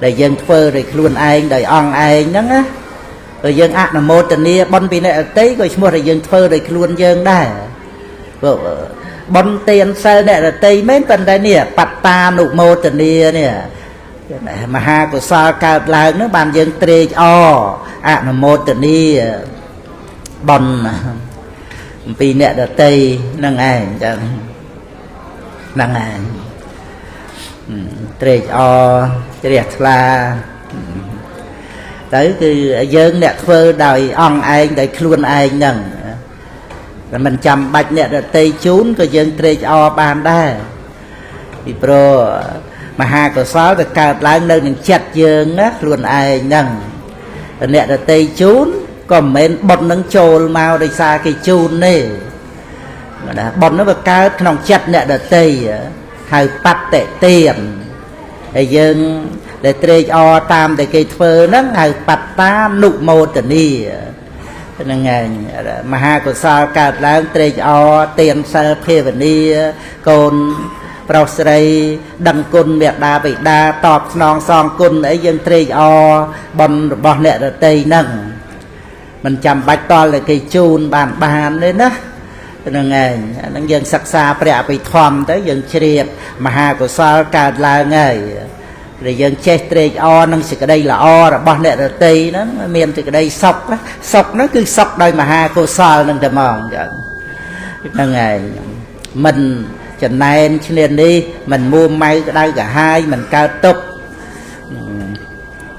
ដែលយើងធ្វើដោយខ្លួនឯងដោយអង្គឯងហ្នឹងណាព្រោះយើងអនុមោទនាបុណ្យពីអ្នកដទៃក៏ឈ្មោះថាយើងធ្វើដោយខ្លួនយើងដែរព្រោះបុណ្យទានសិលអ្នកដទៃមែនប៉ុន្តែនេះបត្តានុមោទនានេះមហាកុសលកើតឡើងហ្នឹងបានយើងត្រេកអរអនុមោទនាបុណ្យអំពីអ្នកដទៃហ្នឹងឯងចឹងហ្នឹងឯងត្រេកអរជ្រះថ្លាទៅគឺយើងអ្នកធ្វើដោយអង្គឯងដោយខ្លួនឯងហ្នឹងតែមិនចាំបាច់អ្នកដទៃជូនក៏យើងត្រេកអរបានដែរ ពីព្រោះមហាកុសលទៅកើតឡើងនៅនឹងចិត្តយើងណាខ្លួនឯងហ្នឹងអ្នកដទៃជូនក៏មិនមែនបុណ្យនឹងចូលមកដោយសារគេជូនទេណាបុណ្យនោះវាកើតក្នុងចិត្តអ្នកដទៃហៅបតិទានហើយយើងដែលត្រេកអរតាមដែលគេធ្វើហ្នឹងហៅបត្តានុមោទនីហ្នឹងឯងមហាកុសលកើតឡើងត្រេកអរទានសិលភាវនាកូនប្រុសស្រីដឹងគុណមេដាបិតាតបស្នងសងគុណអីយើងត្រេកអរបុណ្យរបស់អ្នកដទៃហ្នឹងមិនចាំបាច់តល់តែគេជូនបានទេណាហ្នឹងឯងហ្នឹងយើងសិក្សាព្រះអភិធម្មទៅយើងជ្រាបមហាកុសលកើតឡើងហើយដែលយើងចេះត្រេកអរនឹងសេចក្តីល្អរបស់អ្នកដទៃហ្នឹងមានសេចក្តីសុខសុខហ្នឹងគឺសុខដោយមហាកុសលហ្នឹងតែហ្មងចឹងហ្នឹងឯងមិនចំណែនឈ្នានេះមិនមួម៉ៅក្តៅក្រហាយមិនកើតទុក្ខ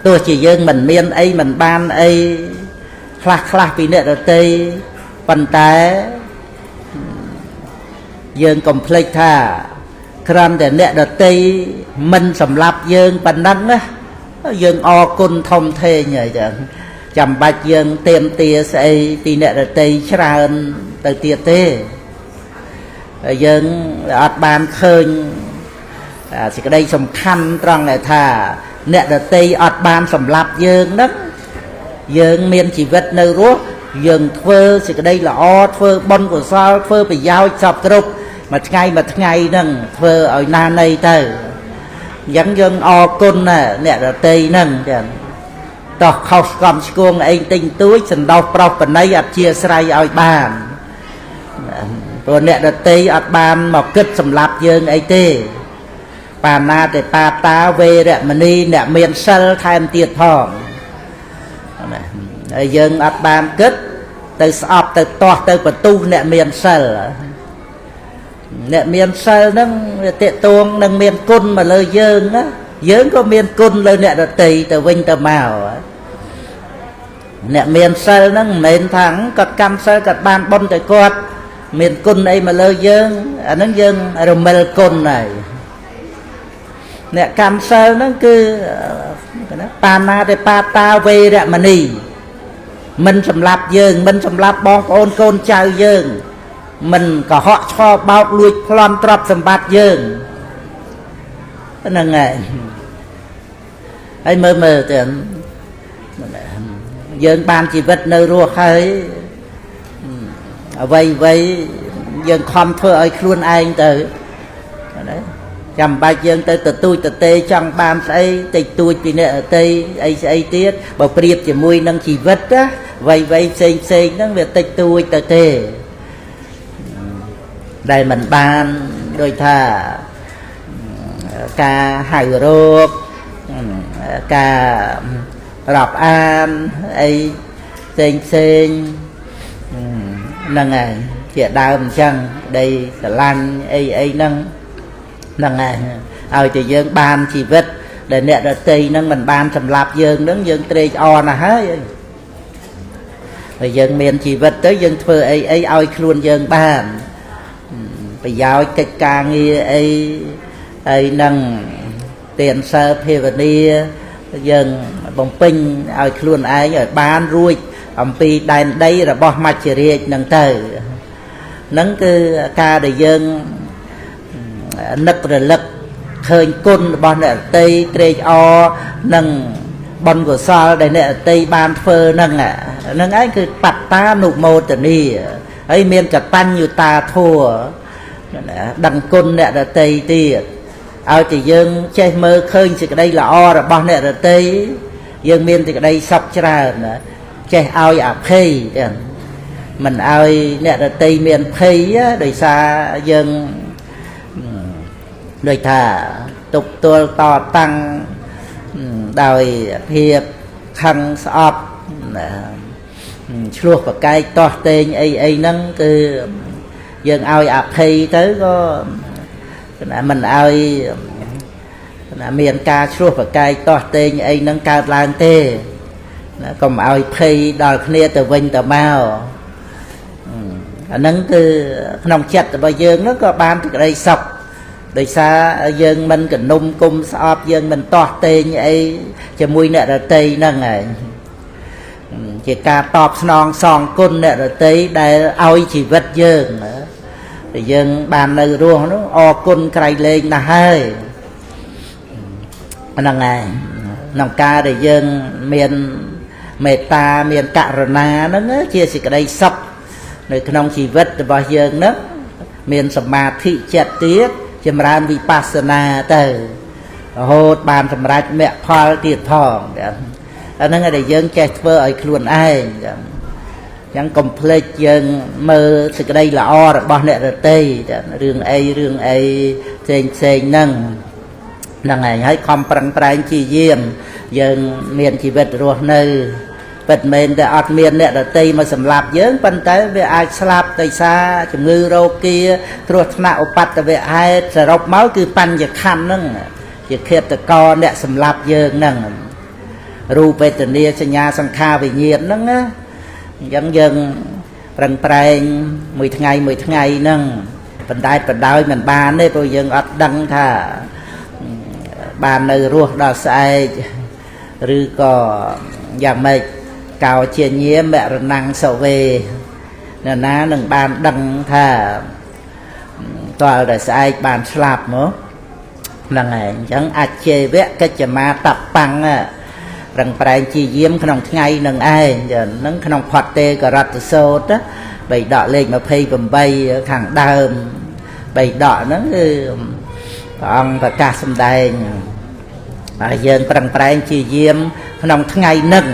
ទោះជាយើងមិនមានអីមិនបានអីខ្លះខ្លះពីអ្នកដទៃប៉ុន្តែយើងកុំភ្លេចថាគ្រាន់តែអ្នកដទៃមិនសម្លាប់យើងប៉ុណ្ណឹងណាយើងអរគុណធំធេងហើយចឹងចាំបាច់យើងទៀមទាស្អីពីអ្នកដទៃច្រើនទៅទៀតទេយើងអត់បានឃើញសេចក្តីសំខាន់ត្រង់ដែលថាអ្នកដទៃអត់បានសម្លាប់យើងហ្នឹងយើងមានជីវិតនៅរស់យើងធ្វើសេចក្តីល្អធ្វើបុណ្យកុសលធ្វើប្រយោជន៍សពគ្រប់មួយថ្ងៃមួយថ្ងៃហ្នឹងធ្វើឲ្យណានៃទៅអញ្ចឹងយើងអរគុណណាអ្នកដទៃហ្នឹងចឹងតោះខុសកំឆ្គងអីទិញទួចសន្តោសប្រុសបណីអធិស្ឋានឲ្យបានព្រោះអ្នកដទៃអត់បានមកគិតសម្លាប់យើងអីទេបាណាតិបាតាវេរមណីអ្នកមានសិលថែមទៀតផងណាហើយយើងអត់បានគិតទៅស្អប់ទៅទាស់ទៅបន្ទុះអ្នកមានសិលអ្នកមានសិលហ្នឹងវាតេតួងនឹងមានគុណមកលើយើងណាយើងក៏មានគុណលើអ្នកដទៃទៅវិញទៅមកអ្នកមានសិលហ្នឹងមិនមែនថាគាត់កម្មសិលគាត់បានបុណ្យតែគាត់មានគុណអីមកលើយើងអាហ្នឹងយើងរមិលគុណហើយអ្នកកម្មសិលហ្នឹងគឺបាណាតិបាតាវេរមណីមិនសម្លាប់យើងមិនសម្លាប់បងប្អូនកូនចៅយើងមិនកុហកឆបោកលួចប្លន់ទ្រព្យសម្បត្តិយើងហ្នឹងហើយហើយមើលមើលទៅយើងបានជីវិតនៅរស់ហើយអ្វីអ្វីយើងខំធ្វើឲ្យខ្លួនឯងទៅណាចាំបាច់យើងទៅទទូចទទេចង់បានស្អីតិចតួចពីអ្នកដទៃអីស្អីទៀតបើប្រៀបជាមួយនឹងជីវិតណាអ្វីអ្វីផ្សេងផ្សេងហ្នឹងវាតិចតួចទៅទេដែលមិនបានដូចថាការហៅរោគការរាប់អានអីផ្សេងផ្សេងហ្នឹងហើយជាដើមអញ្ចឹងដីស្រឡាញ់អីអីហ្នឹងហ្នឹងហើយឲ្យតែយើងបានជីវិតដែលអ្នកដទៃហ្នឹងមិនបានសម្លាប់យើងហ្នឹងយើងត្រេកអរណាស់ហើយហើយយើងមានជីវិតទៅយើងធ្វើអីអីឲ្យខ្លួនយើងបានប្រយោជន៍កិច្ចការងារអីហើយនឹងទានសិលភាវនាយើងបំពេញឲ្យខ្លួនឯងឲ្យបានរួចអំពីដែនដីរបស់មច្ចរាជហ្នឹងទៅហ្នឹងគឺការដែលយើងនឹករលឹកឃើញគុណរបស់អ្នកដទៃត្រេកអរនឹងបុណ្យកុសលដែលអ្នកដទៃបានធ្វើហ្នឹងហ្នឹងឯងគឺបត្តានុមោទនីហើយមានកតញ្ញូតាធម៌ដឹងគុណអ្នកដទៃទៀតឲ្យតែយើងចេះមើលឃើញសេចក្តីល្អរបស់អ្នកដទៃយើងមានសេចក្តីសុខច្រើនចេះឲ្យអភ័យចឹងមិនឲ្យអ្នកដទៃមានភ័យដោយសារយើងដូចថាទប់ទល់តតាំងដោយភាពខឹងស្អប់ឆ្លោះប្រកែកទាស់ទែងអីអីហ្នឹងគឺយើងឲ្យអភ័យទៅក៏មិនឲ្យមានការឆ្លោះប្រកែកទាស់ទែងអីហ្នឹងកើតឡើងទេណាកុំឲ្យភ័យដល់គ្នាទៅវិញទៅមកអាហ្នឹងគឺក្នុងចិត្តរបស់យើងហ្នឹងក៏បានសេចក្តីសុខ ដោយសារយើងមិនកនុំគុំស្អប់យើងមិនតោះតេងអីជាមួយអ្នករតីហ្នឹងហើយជាការតបស្នងសងគុណអ្នករតីដែលឲ្យជីវិតយើងដែលយើងបាននៅរស់នោះអរគុណក្រៃលែងណាស់ហើយហ្នឹងហើយក្នុងការដែលយើងមានមេត្តាមានករណាហ្នឹងជាសេចក្តីសុខនៅក្នុងជីវិតរបស់យើងហ្នឹងមានសមាធិចិត្តទៀតចម្រើនវិបស្សនាទៅរហូតបានសម្រេចមគ្គផលទៀតផងអាហ្នឹងដែលយើងចេះធ្វើឲ្យខ្លួនឯងចឹងចឹងកុំភ្លេចយើងមើលសេចក្តីល្អរបស់អ្នករតីរឿងអីរឿងអីផ្សេងផ្សេងហ្នឹងហ្នឹងហើយហើយខំប្រឹងប្រែងជាយាមយើងមានជីវិតរស់នៅពិតមែនតែអត់មានអ្នកដតីមកសម្លាប់យើងប៉ុន្តែវាអាចស្លាប់ដោយសារជំងឺរោគាគ្រោះថ្នាក់ឧបទ្ទវហេតុសរុបមកគឺបញ្ញខណ្ឌហ្នឹងជាឃាតករអ្នកសម្លាប់យើងហ្នឹងរូបវេទនាសញ្ញាសង្ខារវិញ្ញាណហ្នឹងណាអញ្ចឹងយើងប្រឹងប្រែងមួយថ្ងៃមួយថ្ងៃហ្នឹងបណ្ដែតបណ្ដោយមិនបានទេព្រោះយើងអត់ដឹងថាបាននៅរស់ដល់ស្អែកឬក៏យ៉ាងម៉េចកោជាញាមរណੰសវេនរណានឹងបានដឹងថាតើតែស្អែកបានស្លាប់មកហ្នឹងហើយអញ្ចឹងអច្ចេវៈកិច្ចមាតប៉ាំងប្រឹងប្រែងជាយាមក្នុងថ្ងៃនឹងឯងហ្នឹងក្នុងផតទេករតសោតបៃដកលេខ28ខាងដើមបៃដកហ្នឹងគឺព្រះអង្គប្រកាសសម្ដែងហើយយើងប្រឹងប្រែងជាយាមក្នុងថ្ងៃនឹង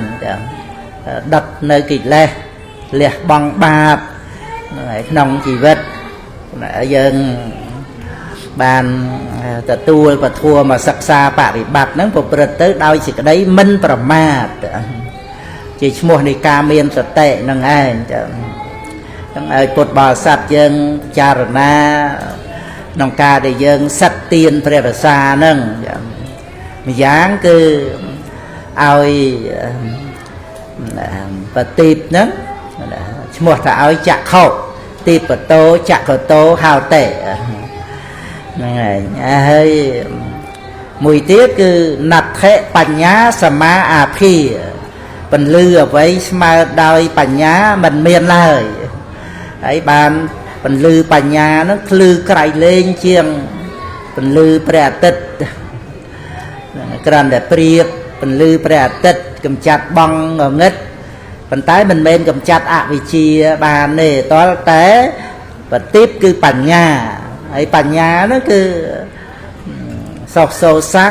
ដុតនៅកិលេសលះបង់បាបក្នុងជីវិតយើងបានទទួលពធមកសិក្សាបរិបត្តិហ្នឹងប្រព្រឹត្តទៅដោយសេចក្តីមិនប្រមាទជាឈ្មោះនៃការមានសតិហ្នឹងឯងចឹងឲ្យពុទ្ធបរិស័ទយើងពិចារណាក្នុងការដែលយើងសិតទានព្រះរសាហ្នឹងម្យ៉ាងគឺឲ្យបទីបហ្នឹងឈ្មោះថាឲ្យចក្ខុទីបតោចក្ខតោហៅតេហ្នឹងហើយហើយមួយទៀតគឺណដ្ឋិបញ្ញាសមាអាភិពន្លឺអ្វីស្មើដោយបញ្ញាមិនមានឡើយហើយបានពន្លឺបញ្ញាហ្នឹងភ្លឺក្រៃលែងជាងពន្លឺព្រះអាទិត្យគ្រាន់តែប្រៀបពន្លឺព្រះអាទិត្យកំចាត់បងងងឹតប៉ុន្តែមិនមែនកំចាត់អវិជ្ជាបានទេតលតែបតិបគឺបញ្ញាហើយបញ្ញាហ្នឹងគឺសោះសូសੰ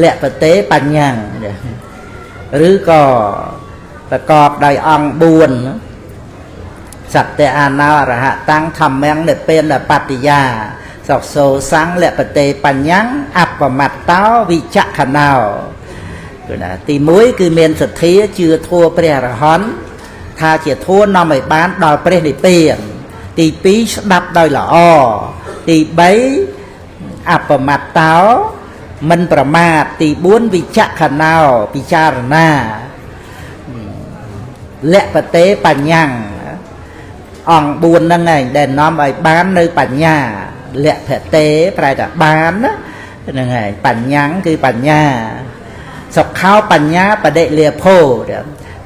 លបតេបញ្ញាឬក៏ប្រកបដោយអង្គ4សត្យអាណោអរហតាំងធម្មំនិព្វានបតិយាសោះសូសੰលបតេបញ្ញាអបមត្តោវិចក្ខណោគឺណាទី1គឺមានសទ្ធាជឿធัวព្រះអរហន្តថាជាធัวនាំឲ្យបានដល់ព្រះនិព្វានទី2ស្ដាប់ដោយល្អទី3អបមត្តោមិនប្រមាទទី4វិចក្ខណោពិចារណាលបតេបញ្ញាអង្គ4ហ្នឹងឯងដែលនាំឲ្យបាននៅបញ្ញាលភតេប្រែថាបានណាហ្នឹងហើយបញ្ញាគឺបញ្ញាសុខោបញ្ញាបដិលាភោ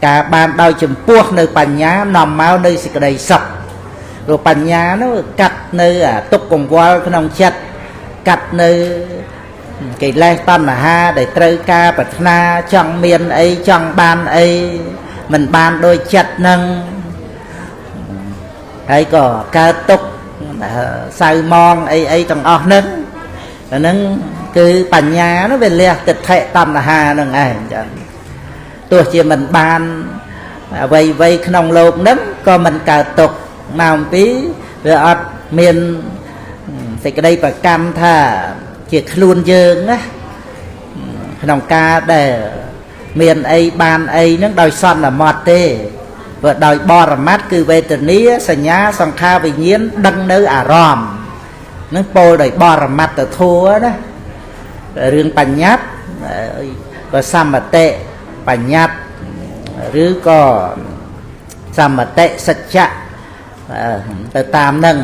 ការបានដោយចំពោះនៅបញ្ញានាំមកនៅសេចក្តីសុខព្រោះបញ្ញានោះកាត់នៅទុក្ខកង្វល់ក្នុងចិត្តកាត់នៅកិលេសតណ្ហាដែលត្រូវការប្រាថ្នាចង់មានអីចង់បានអីមិនបានដោយចិត្តនឹងហើយក៏កើតទុក្ខសៅមងអីអីទាំងអស់ហ្នឹងអាហ្នឹងគឺបញ្ញានោះវាលះទិដ្ឋិតណ្ហាហ្នឹងឯងចឹងទោះជាមិនបានអ្វីអ្វីក្នុងលោកហ្នឹងក៏មិនកើតទុក្ខមកអំពីវាអត់មានសេចក្តីប្រកម្មថាជាខ្លួនយើងណាក្នុងការដែលមានអីបានអីហ្នឹងដោយសន្មត់ទេព្រោះដោយបរមត្តគឺវេទនាសញ្ញាសង្ខារវិញ្ញាណដឹងនៅអារម្មណ៍ហ្នឹងពោលដោយបរមត្តធัวណារឿងបញ្ញត្តិក៏សមតិបញ្ញត្តិឬក៏សមតិសច្ចៈទៅតាមហ្នឹង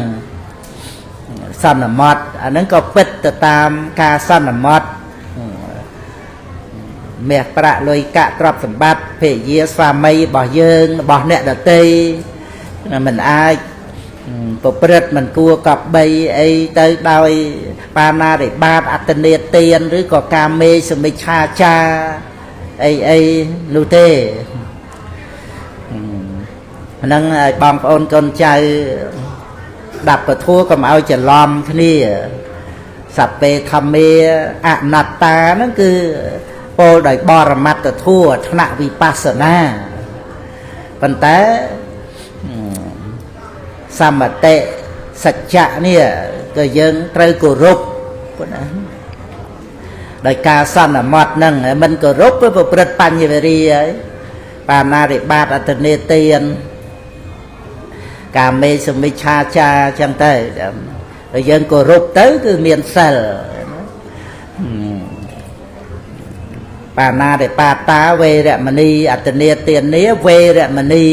ស សន្មត់អាហ្នឹងក៏ពិតទៅតាមការសន្មត់មាសប្រាក់លុយកាក់ទ្រព្យសម្បត្តិភរិយាស្វាមីរបស់យើងរបស់អ្នកដទៃមិនអាចប្រព្រឹត្តមិនគួរកបីអីទៅដោយបាណារិបាតអត្តនេទានឬក៏កាមេសមិច្ឆាចារអីអីនោះទេហ្នឹងឲ្យបងប្អូនកូនចៅដាប់ពធัวកុំឲ្យច្រឡំគ្នាសព្វេធម្មាអនត្តាហ្នឹងគឺពោលដោយបរមត្តធัวថ្នាក់វិបស្សនាប៉ុន្តែសមតិសច្ចៈនេះក៏យើងត្រូវគោរពណាដោយការសន្មត់ហ្នឹងមិនគោរពប្រព្រឹត្តបញ្ញវរិយហើយបាណារិបាតអត្តនេទានកាមេសមិច្ឆាចារចឹងទៅហើយយើងគោរពទៅគឺមានសិលបាណារិបាតាវេរមណីអត្តនេទានាវេរមណី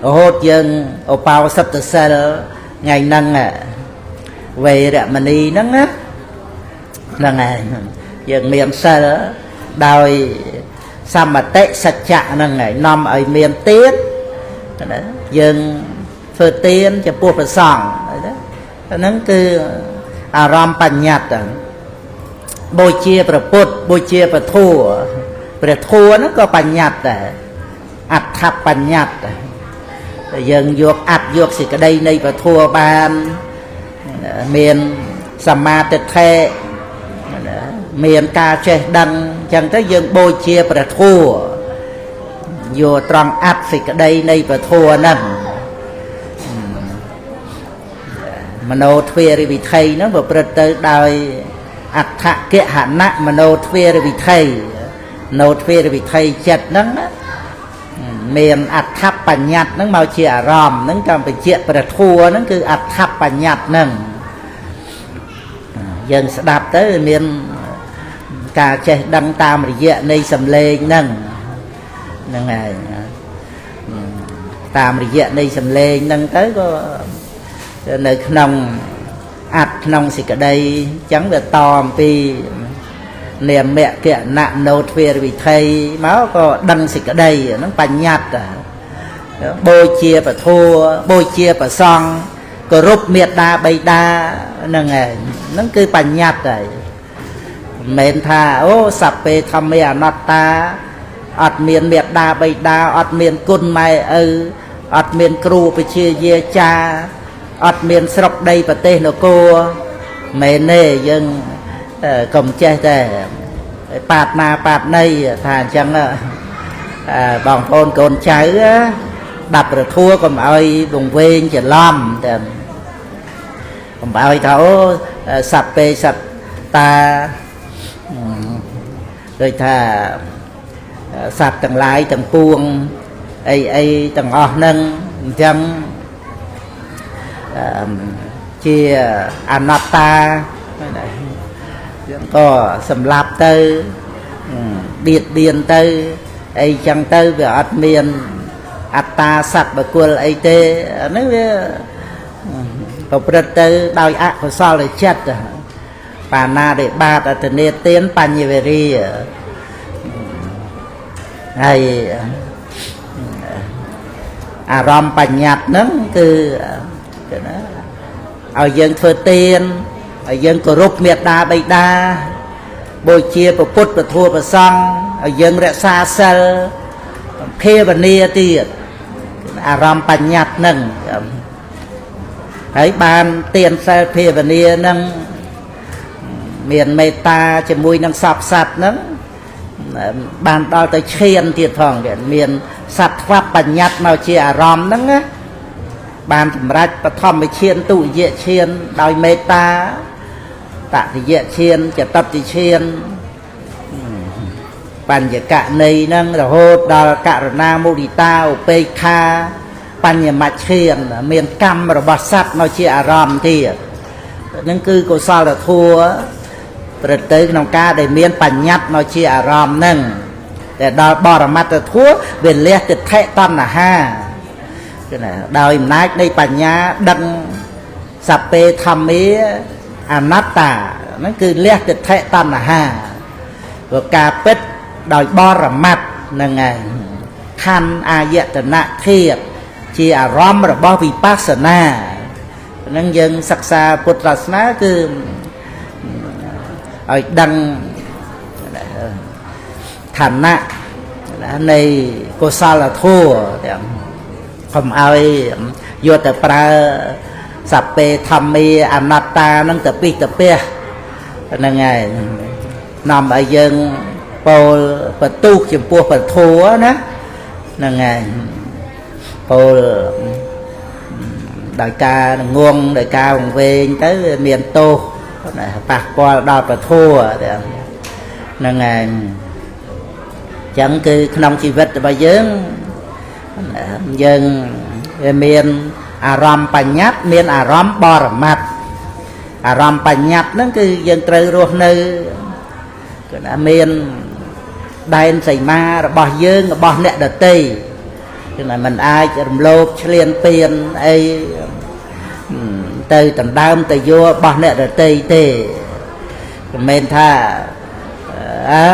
រហូតយើងឧបោសថសិលថ្ងៃហ្នឹងវេរមណីហ្នឹងណាហ្នឹងហើយយើងមានសិលដោយសមតិសច្ចៈហ្នឹងហើយនាំឲ្យមានទានណាយើងធ្វើទានចំពោះព្រះសង្ឃណាហ្នឹងគឺអារម្មណ៍បញ្ញត្តិបូជាព្រះពុទ្ធបូជាព្រះធម៌ព្រះធម៌ហ្នឹងក៏បញ្ញត្តិដែរអត្ថបញ្ញត្តិយើងយកអត្តយកសេចក្តីនៃពធបានមានសមាទិដ្ឋិមានការចេះដឹងអញ្ចឹងទៅយើងបូជាព្រះធម៌យកត្រង់អត្តសេចក្តីនៃពធហ្នឹងមโนទ្វារវិថីហ្នឹងប្រព្រឹត្តទៅដោយអដ្ឋគហណៈមโนទ្វារវិថីមโนទ្វារវិថីចិត្តហ្នឹងមានអត្ថបញ្ញត្តិហ្នឹងមកជាអារម្មណ៍ហ្នឹងកម្ពជាព្រះធัวហ្នឹងគឺអត្ថបញ្ញត្តិហ្នឹងយើងស្ដាប់ទៅមានការចេះដឹងតាមរយៈនៃសំឡេងហ្នឹងហ្នឹងហើយតាមរយៈនៃសំឡេងហ្នឹងទៅក៏នៅក្នុងអត្ថក្នុងសេចក្តីអញ្ចឹងវាតអំពីនាមគណៈមโนទ្វារវិថីមកក៏ដឹងសេចក្តីហ្នឹងបញ្ញត្តិបូជាពធបូជាព្រះសង្ឃគោរពមេត្តាបិតាហ្នឹងហើយហ្នឹងគឺបញ្ញត្តិហើយមិនមែនថាអូសព្វេធម្មាអនត្តាអត់មានមេត្តាបិតាអត់មានគុណម៉ែឪអត់មានគ្រូវិជ្ជាយាចាអត់មានស្រុកដីប្រទេសនគរមែនទេយើងកុំចេះតែបាតណាបាតណីថាអញ្ចឹងបងប្អូនកូនចៅដាប់ប្រធัวកុំឲ្យវង្វេងច្រឡំតែកុំឲ្យថាអូសព្វេសត្តាដូចថាសត្វទាំងឡាយទាំងពួងអីអីទាំងអស់ហ្នឹងអញ្ចឹងជាអនត្តាក៏សម្លាប់ទៅបៀតបៀនទៅអីចឹងទៅវាអត់មានអត្តាសត្វបុគ្គលអីទេអានេះវាប្រព្រឹត្តទៅដោយអកុសលចិត្តបាណារិបាតអត្តនេទានបញ្ញវរិយហើយអារម្មណ៍បញ្ញត្តិហ្នឹងគឺណាឲ្យយើងធ្វើទានឲ្យយើងគោរពមេត្តាបិតាបូជាព្រះពុទ្ធព្រះធម៌ព្រះសង្ឃឲ្យយើងរក្សាសិលភាវនាទៀតអារម្មណ៍បញ្ញត្តិហ្នឹងហើយបានទានសិលភាវនាហ្នឹងមានមេត្តាជាមួយនឹងសព្វសត្វហ្នឹងបានដល់ទៅឈានទៀតផងមានសត្វបញ្ញត្តិមកជាអារម្មណ៍ហ្នឹងណាបានសម្រេចបឋមឈានទុតិយឈានដោយមេត្តាតតិយឈានចតតិឈានបញ្ញកណីហ្នឹងរហូតដល់ករណាមុទិតាឧបេក្ខាបញ្ញមច្ឆានមានកម្មរបស់សត្វមកជាអារម្មណ៍ទៀតហ្នឹងគឺកុសលធម៌ប្រព្រឹត្តទៅក្នុងការដែលមានបញ្ញត្តិមកជាអារម្មណ៍ហ្នឹងតែដល់បរមត្តធម៌វាលះទិដ្ឋិតណ្ហាគឺណាដោយអំណាចនៃបញ្ញាដឹងសព្វេធម្មា អនត្តាហ្នឹងគឺលះទិដ្ឋិតណ្ហាព្រោះការពិតដោយបរមត្តហ្នឹងឯងខណ្ឌអាយតនៈធាតុជាអារម្មណ៍របស់វិបស្សនាហ្នឹងយើងសិក្សាពុទ្ធសាសនាគឺឲ្យដឹងឋានៈនៃកុសលធម៌ទាំងកុំឲ្យយកតែប្រើសព្វេធម្មាអនត្តាហ្នឹងទៅពិទៅពះហ្នឹងហើយនាំឲ្យយើងពោលបន្ទុះចំពោះពធណាហ្នឹងហើយពោលដោយការងងដោយការវង្វេងទៅវាមានទោសប៉ះពាល់ដល់ពធហ្នឹងហើយចឹងគឺក្នុងជីវិតរបស់យើងយើងវាមានអារម្មណ៍បញ្ញត្តិមានអារម្មណ៍បរមត្តអារម្មណ៍បញ្ញត្តិហ្នឹងគឺយើងត្រូវរស់នៅគឺថាមានដែនសីមារបស់យើងរបស់អ្នកដទៃគឺថាมันអាចរំលោភឈ្លានពានអីទៅដណ្ដើមទៅយករបស់អ្នកដទៃទេមិនមែនថាអើ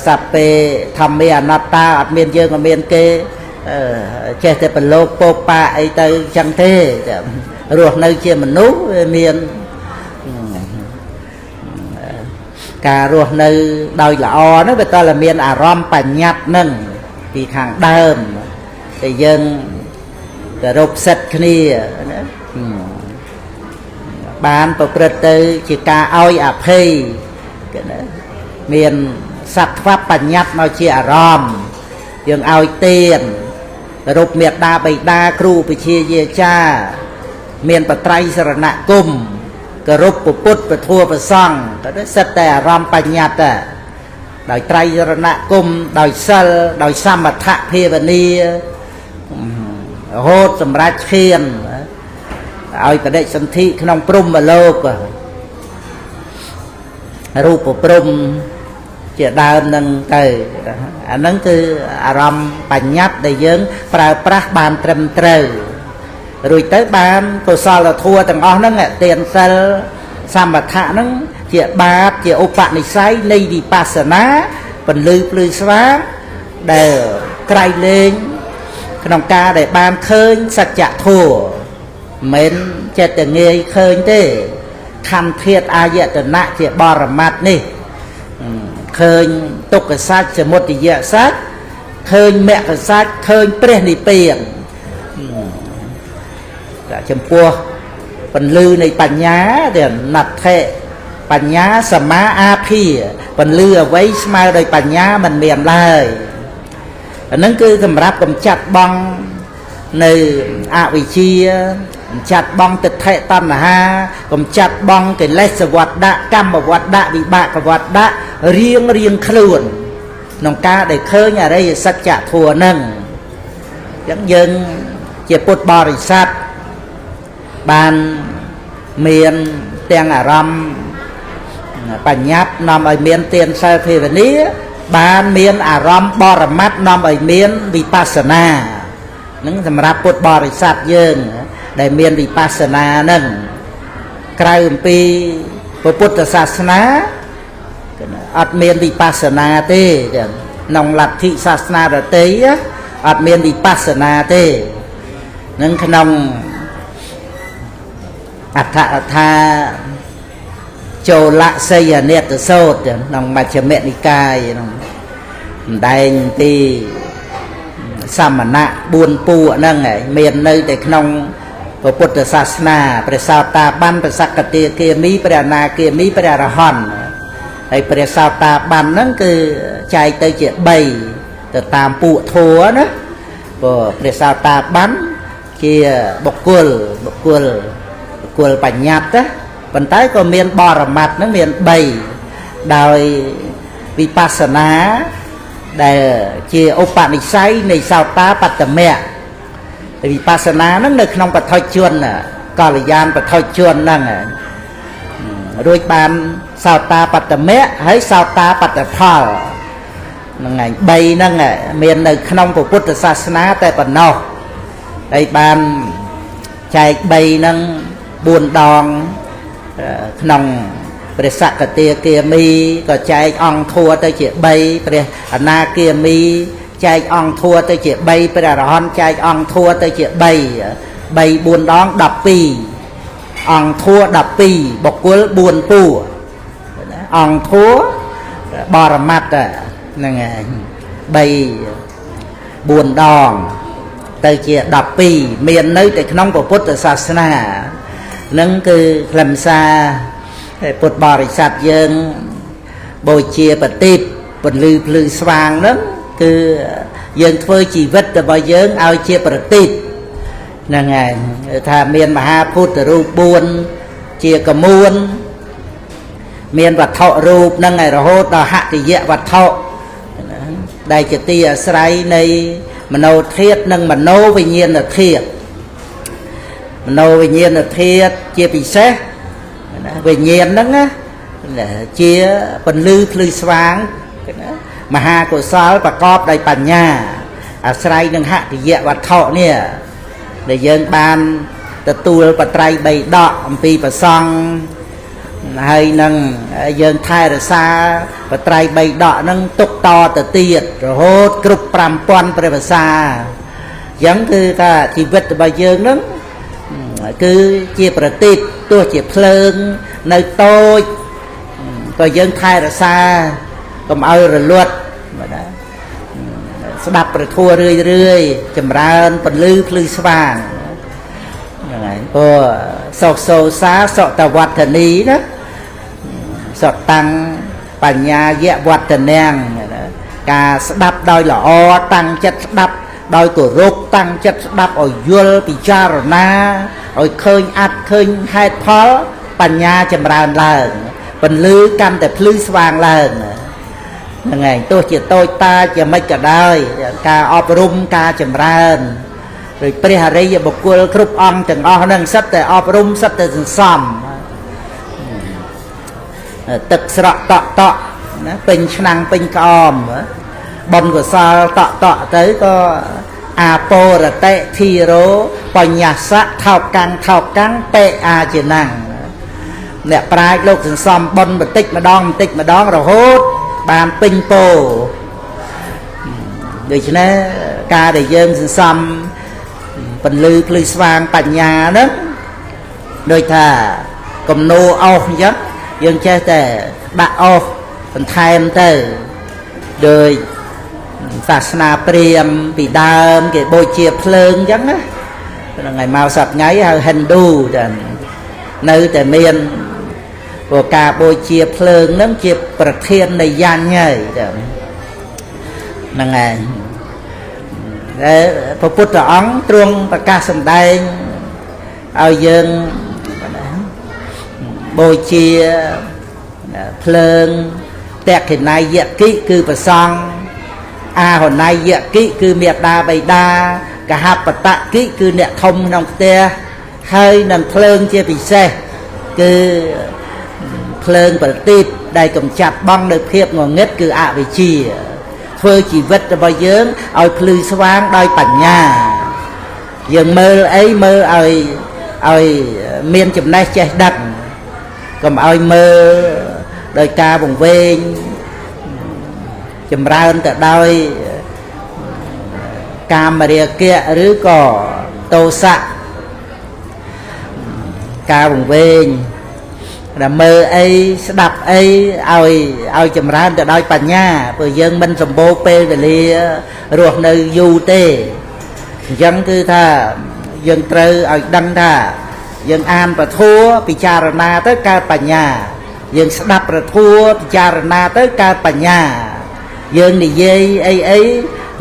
សព្វេធម្មាអនត្តាអត់មានយើងអត់មានគេចេះតែប្រឡូកពោកប៉ាអីទៅចឹងទេរស់នៅជាមនុស្សវាមានការរស់នៅដោយល្អហ្នឹងវាតើមានអារម្មណ៍បញ្ញត្តិហ្នឹងពីខាងដើមតែយើងគោរពសិទ្ធិគ្នាណាបានប្រព្រឹត្តទៅជាការឲ្យអភ័យគេណាមានសត្វបញ្ញត្តិមកជាអារម្មណ៍យើងឲ្យទានគោរពមេត្តាបិតាគ្រូវិជ្ជាយាចាមានបត្រៃសរណគមគោរពពុទ្ធពធប្រសង្ឃទៅសិតតែអារម្មណ៍បញ្ញត្តិដោយត្រៃរណគមដោយសិលដោយសមថភាវនារហូតសម្រាប់ឈានឲ្យបដិសន្ធិក្នុងព្រហ្មលោករូបព្រហ្មជាដើមនឹងទៅអាហ្នឹងគឺអារម្មណ៍បញ្ញត្តិដែលយើងប្រើប្រាស់បានត្រឹមត្រូវរួចទៅបានកុសលធម៌ទាំងអស់ហ្នឹងទានសិលសមថៈហ្នឹងជាបាបជាឧបនិស្ស័យនៃវិបស្សនាពន្លឺភ្លឺស្វាងដែលក្រៃលែងក្នុងការដែលបានឃើញសច្ចធម៌មិនចេះតែងាយឃើញទេខណ្ឌធាតុអាយតនៈជាបរមត្តនេះឃើញទុក្ខសច្ចសមុទយសច្ចឃើញមគ្គសច្ចឃើញព្រះនិព្វានចំពោះពន្លឺនៃបញ្ញាដែលណដ្ឋិបញ្ញាសមាអាភាពន្លឺអ្វីស្មើដោយបញ្ញាមិនមានឡើយអាហ្នឹងគឺសម្រាប់កំចាត់បងនៅអវិជ្ជាកំចាត់បងទិដ្ឋិតណ្ហាកំចាត់បងកិលេសវត្តៈកម្មវត្តៈវិបាកវត្តៈរៀងរៀងខ្លួនក្នុងការដែលឃើញអរិយសច្ចធម៌ហ្នឹងអញ្ចឹងយើងជាពុទ្ធបរិស័ទបានមានទាំងអារម្មណ៍បញ្ញត្តិនាំឲ្យមានទានសិលភាវនាបានមានអារម្មណ៍បរមត្តនាំឲ្យមានវិបស្សនាហ្នឹងសម្រាប់ពុទ្ធបរិស័ទយើងដែលមានវិបស្សនាហ្នឹងក្រៅអំពីពុទ្ធសាសនាអត់មានវិបស្សនាទេចឹងក្នុងលទ្ធិសាសនាដទៃអត់មានវិបស្សនាទេនឹងក្នុងអដ្ឋកថាចូលសីយនេតសោតក្នុងមជ្ឈមនិកាយក្នុងម្ដែងទីសមណៈ4ពួកហ្នឹងឯងមាននៅតែក្នុងពុទ្ធសាសនាព្រះសោតាបានព្រះសក្តិគាមីព្រះអនាគាមីព្រះអរហន្តហើយព្រះសោតាបានហ្នឹងគឺចែកទៅជា3ទៅតាមពួកធัวណាព្រោះព្រះសោតាបានជាបុគ្គលបុគ្គលបុគ្គលបញ្ញត្តិណាប៉ុន្តែក៏មានបរមត្តហ្នឹងមាន3ដោយវិបស្សនាដែលជាឧបនិស្ស័យនៃសោតាបត្តមៈវិបស្សនាហ្នឹងនៅក្នុងបឋិជនកល្យានបឋិជនហ្នឹងរួចបានសោតាបត្តមៈហើយសោតាបត្តផលហ្នឹងឯង3ហ្នឹងមាននៅក្នុងពុទ្ធសាសនាតែប៉ុណ្ណោះហើយបានចែក3ហ្នឹង4ដង ក្នុងព្រះសកទាគាមីក៏ចែកអង្គធัวទៅជា3ព្រះអនាគាមីចែកអង្គធัวទៅជា3ព្រះអរហន្តចែកអង្គធัวទៅជា3 3 4ដង12អង្គធัว12បុគ្គល4ពួរអង្គធัวបរមត្តហ្នឹងឯង3 4ដងទៅជា12មាននៅតែក្នុងពុទ្ធសាសនានឹងគឺខ្លឹមសារពុទ្ធបរិស័ទយើងបូជាប្រទីបពន្លឺភ្លឺស្វាងហ្នឹងគឺយើងធ្វើជីវិតរបស់យើងឲ្យជាប្រទីបហ្នឹងឯងថាមានមហាពុទ្ធរូប4ជាកមួនមានវត្ថុរូបហ្នឹងឯងរហូតដល់ហតិយវត្ថុដែលជាទីអាស្រ័យនៃមโนធាតុនិងមโนវិញ្ញាណធាតុមโนវិញ្ញាណធាតុជាពិសេសវិញ្ញាណហ្នឹងណាជាពន្លឺភ្លឺស្វាងមហាកុសលប្រកបដោយបញ្ញាអាស្រ័យនឹងហតិយវត្ថុនេះដែលយើងបានទទួលបត្រៃបីដកអំពីព្រះសង្ឃហើយនឹងយើងថែរក្សាបត្រៃបីដកហ្នឹងទុកតទៅទៀតរហូតគ្រប់5000ព្រះវស្សាអញ្ចឹងគឺថាជីវិតរបស់យើងហ្នឹងគឺជាប្រទីបទោះជាភ្លើងនៅតូចក៏យើងថែរក្សាកុំឲ្យរលត់បាទស្ដាប់ព្រះធម៌រឿយរឿយចម្រើនពន្លឺភ្លឺស្វាងហ្នឹងហើយព្រោះសោកសោសាសតវឌ្ឍនីណាសតតាំងបញ្ញាយវឌ្ឍនាងការស្ដាប់ដោយល្អតាំងចិត្តស្ដាប់ដោយគោរពតាំងចិត្តស្ដាប់ឲ្យយល់ពិចារណាឲ្យឃើញអត្ថឃើញហេតុផលបញ្ញាចម្រើនឡើងពន្លឺកាន់តែភ្លឺស្វាងឡើងហ្នឹងឯងទោះជាតូចតាចយ៉ាងម៉េចក៏ដោយការអប់រំការចម្រើនដោយព្រះអរិយបុគ្គលគ្រប់អង្គទាំងអស់ហ្នឹងសិតតែអប់រំសិតតែសន្សំទឹកស្រក់តក់តក់ណាពេញឆ្នាំងពេញក្អមបុណ្យកុសលតក់តក់ទៅក៏អាពោរតិធិរោបញ្ញសៈថោកកាំងថោកកាំងតេអាជាណាំងអ្នកប្រាជ្ញលោកសន្សំបុណ្យបន្តិចម្ដងបន្តិចម្ដងរហូតបានពេញពោដូច្នេះការដែលយើងសន្សំពន្លឺភ្លឺស្វាងបញ្ញាហ្នឹងដូចថាគំនោអស់អញ្ចឹងយើងចេះតែដាក់អស់បន្ថែមទៅដោយសាសនាព្រាហ្មណ៍ពីដើមគេបូជាភ្លើងអញ្ចឹងណាហ្នឹងហើយមកសប្ថ្ងៃហៅហិណ្ឌូចានៅតែមានព្រោះការបូជាភ្លើងហ្នឹងជាប្រធាននៃយញ្ញហើយចាហ្នឹងហើយតែព្រះពុទ្ធអង្គទ្រង់ប្រកាសសម្ដែងឲ្យយើងបូជាភ្លើងតក្ខិណយគិគឺព្រះសង្ឃអាហណយគិគឺមេដាបៃតាកហបតគិគឺអ្នកធំក្នុងផ្ទះហើយនឹងភ្លើងជាពិសេសគឺភ្លើងប្រទីបដែលកំចាត់បងនៅភាពងងឹតគឺអវិជ្ជាធ្វើជីវិតរបស់យើងឲ្យភ្លឺស្វាងដោយបញ្ញាយើងមើលអីមើលឲ្យមានចំណេះចេះដឹងកុំឲ្យមើលដោយការវង្វេងចម្រើនទៅដោយកាមរាគៈឬក៏ទោសៈការវង្វេងដែលមើលអីស្ដាប់អីឲ្យចម្រើនទៅដោយបញ្ញាព្រោះយើងមិនសម្បូរពេលវេលារស់នៅយូរទេអញ្ចឹងគឺថាយើងត្រូវឲ្យដឹងថាយើងអានពធពិចារណាទៅកើតបញ្ញាយើងស្ដាប់ពធពិចារណាទៅកើតបញ្ញាយើងនិយាយអីអី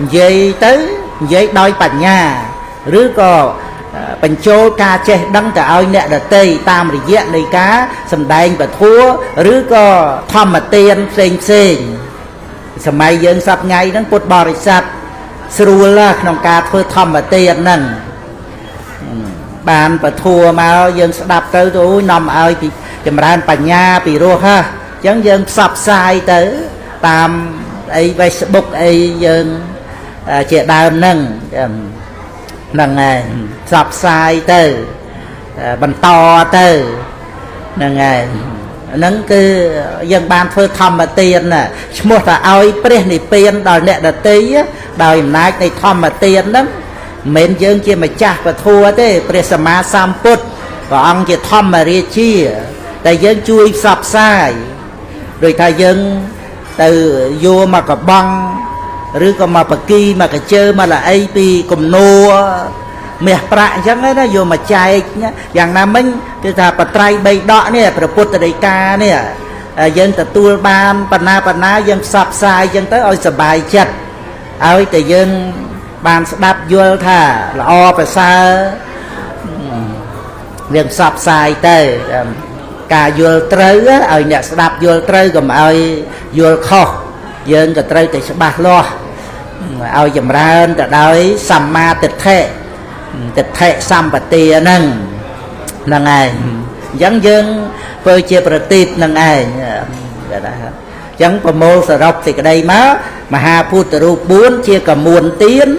និយាយទៅនិយាយដោយបញ្ញាឬក៏បញ្ចូលការចេះដឹងទៅឲ្យអ្នកដទៃតាមរយៈនៃការសម្ដែងពធឬក៏ធម្មទានផ្សេងផ្សេងសម័យយើងសប្ថ្ងៃហ្នឹងពុទ្ធបរិស័ទស្រួលក្នុងការធ្វើធម្មទានហ្នឹងបានពធមកយើងស្ដាប់ទៅអូយនាំឲ្យពីចម្រើនបញ្ញាពីរោះហ่ะអញ្ចឹងយើងផ្សព្វផ្សាយទៅតាមអី Facebook អីយើងជាដើមហ្នឹងហ្នឹងហើយផ្សព្វផ្សាយទៅបន្តទៅ ហ្នឹងហើយហ្នឹងគឺយើងបានធ្វើធម្មទានណាឈ្មោះថាឲ្យព្រះនិព្វានដល់អ្នកដទៃដោយអំណាចនៃធម្មទានហ្នឹងមិនមែនយើងជាម្ចាស់ពធទេព្រះសម្មាសម្ពុទ្ធព្រះអង្គជាធម្មរាជាតែយើងជួយផ្សព្វផ្សាយដោយថាយើងទៅយកមកកបងឬក៏មកបកីមកកជើមកល្អីពីគំនួរមាសប្រាក់អញ្ចឹងណាយកមកចែកយ៉ាងណាមិញគឺថាបត្រៃបីដកនេះព្រះពុទ្ធដីកានេះយើងទទួលបានបណ្ណាបណ្ណាយើងផ្សព្វផ្សាយអញ្ចឹងទៅឲ្យសប្បាយចិត្តឲ្យតែយើងបានស្ដាប់យល់ថាល្អប្រសើរយើងផ្សព្វផ្សាយទៅការយល់ត្រូវឲ្យអ្នកស្ដាប់យល់ត្រូវកុំឲ្យយល់ខុសយើងក៏ត្រូវតែច្បាស់លាស់ឲ្យចម្រើនទៅដោយសម្មាទិដ្ឋិទិដ្ឋិសម្បទាហ្នឹងហ្នឹងឯងអញ្ចឹងយើងធ្វើជាប្រទីបហ្នឹងឯងអញ្ចឹងប្រមូលសរុបសេចក្តីមកមហាពុទ្ធរូប4ជាកមួនទាន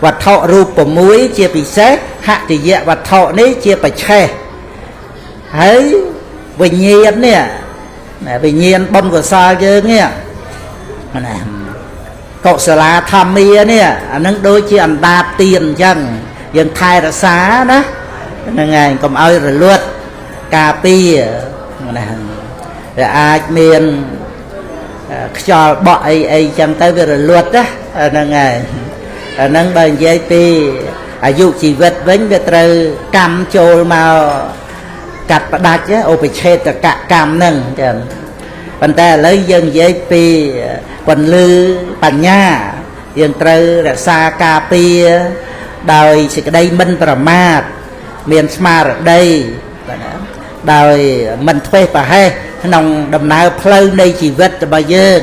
វត្ថុរូប6ជាពិសេសហតិយវត្ថុនេះជាបច្ឆេះហើយវិញ្ញាណនេះវិញ្ញាណបុណ្យកុសលយើងនេះណាកុសលាធម្មានេះអានឹងដូចជាអណ្ដាតទៀនអញ្ចឹងយើងថែរក្សាណាហ្នឹងឯងកុំឲ្យរលត់ការពារណាវាអាចមានខ្យល់បក់អីអីចឹងទៅវារលត់ណាហ្នឹងឯងអាហ្នឹងបើនិយាយពីអាយុជីវិតវិញវាត្រូវកម្មចូលមកកាត់ផ្ដាច់ឧបឆេតកកម្មហ្នឹងចឹងប៉ុន្តែឥឡូវយើងនិយាយពីពន្លឺបញ្ញាយើងត្រូវរក្សាការពារដោយសេចក្តីមិនប្រមាទមានស្មារតីដោយមិនធ្វេសប្រហែសក្នុងដំណើរផ្លូវនៃជីវិតរបស់យើង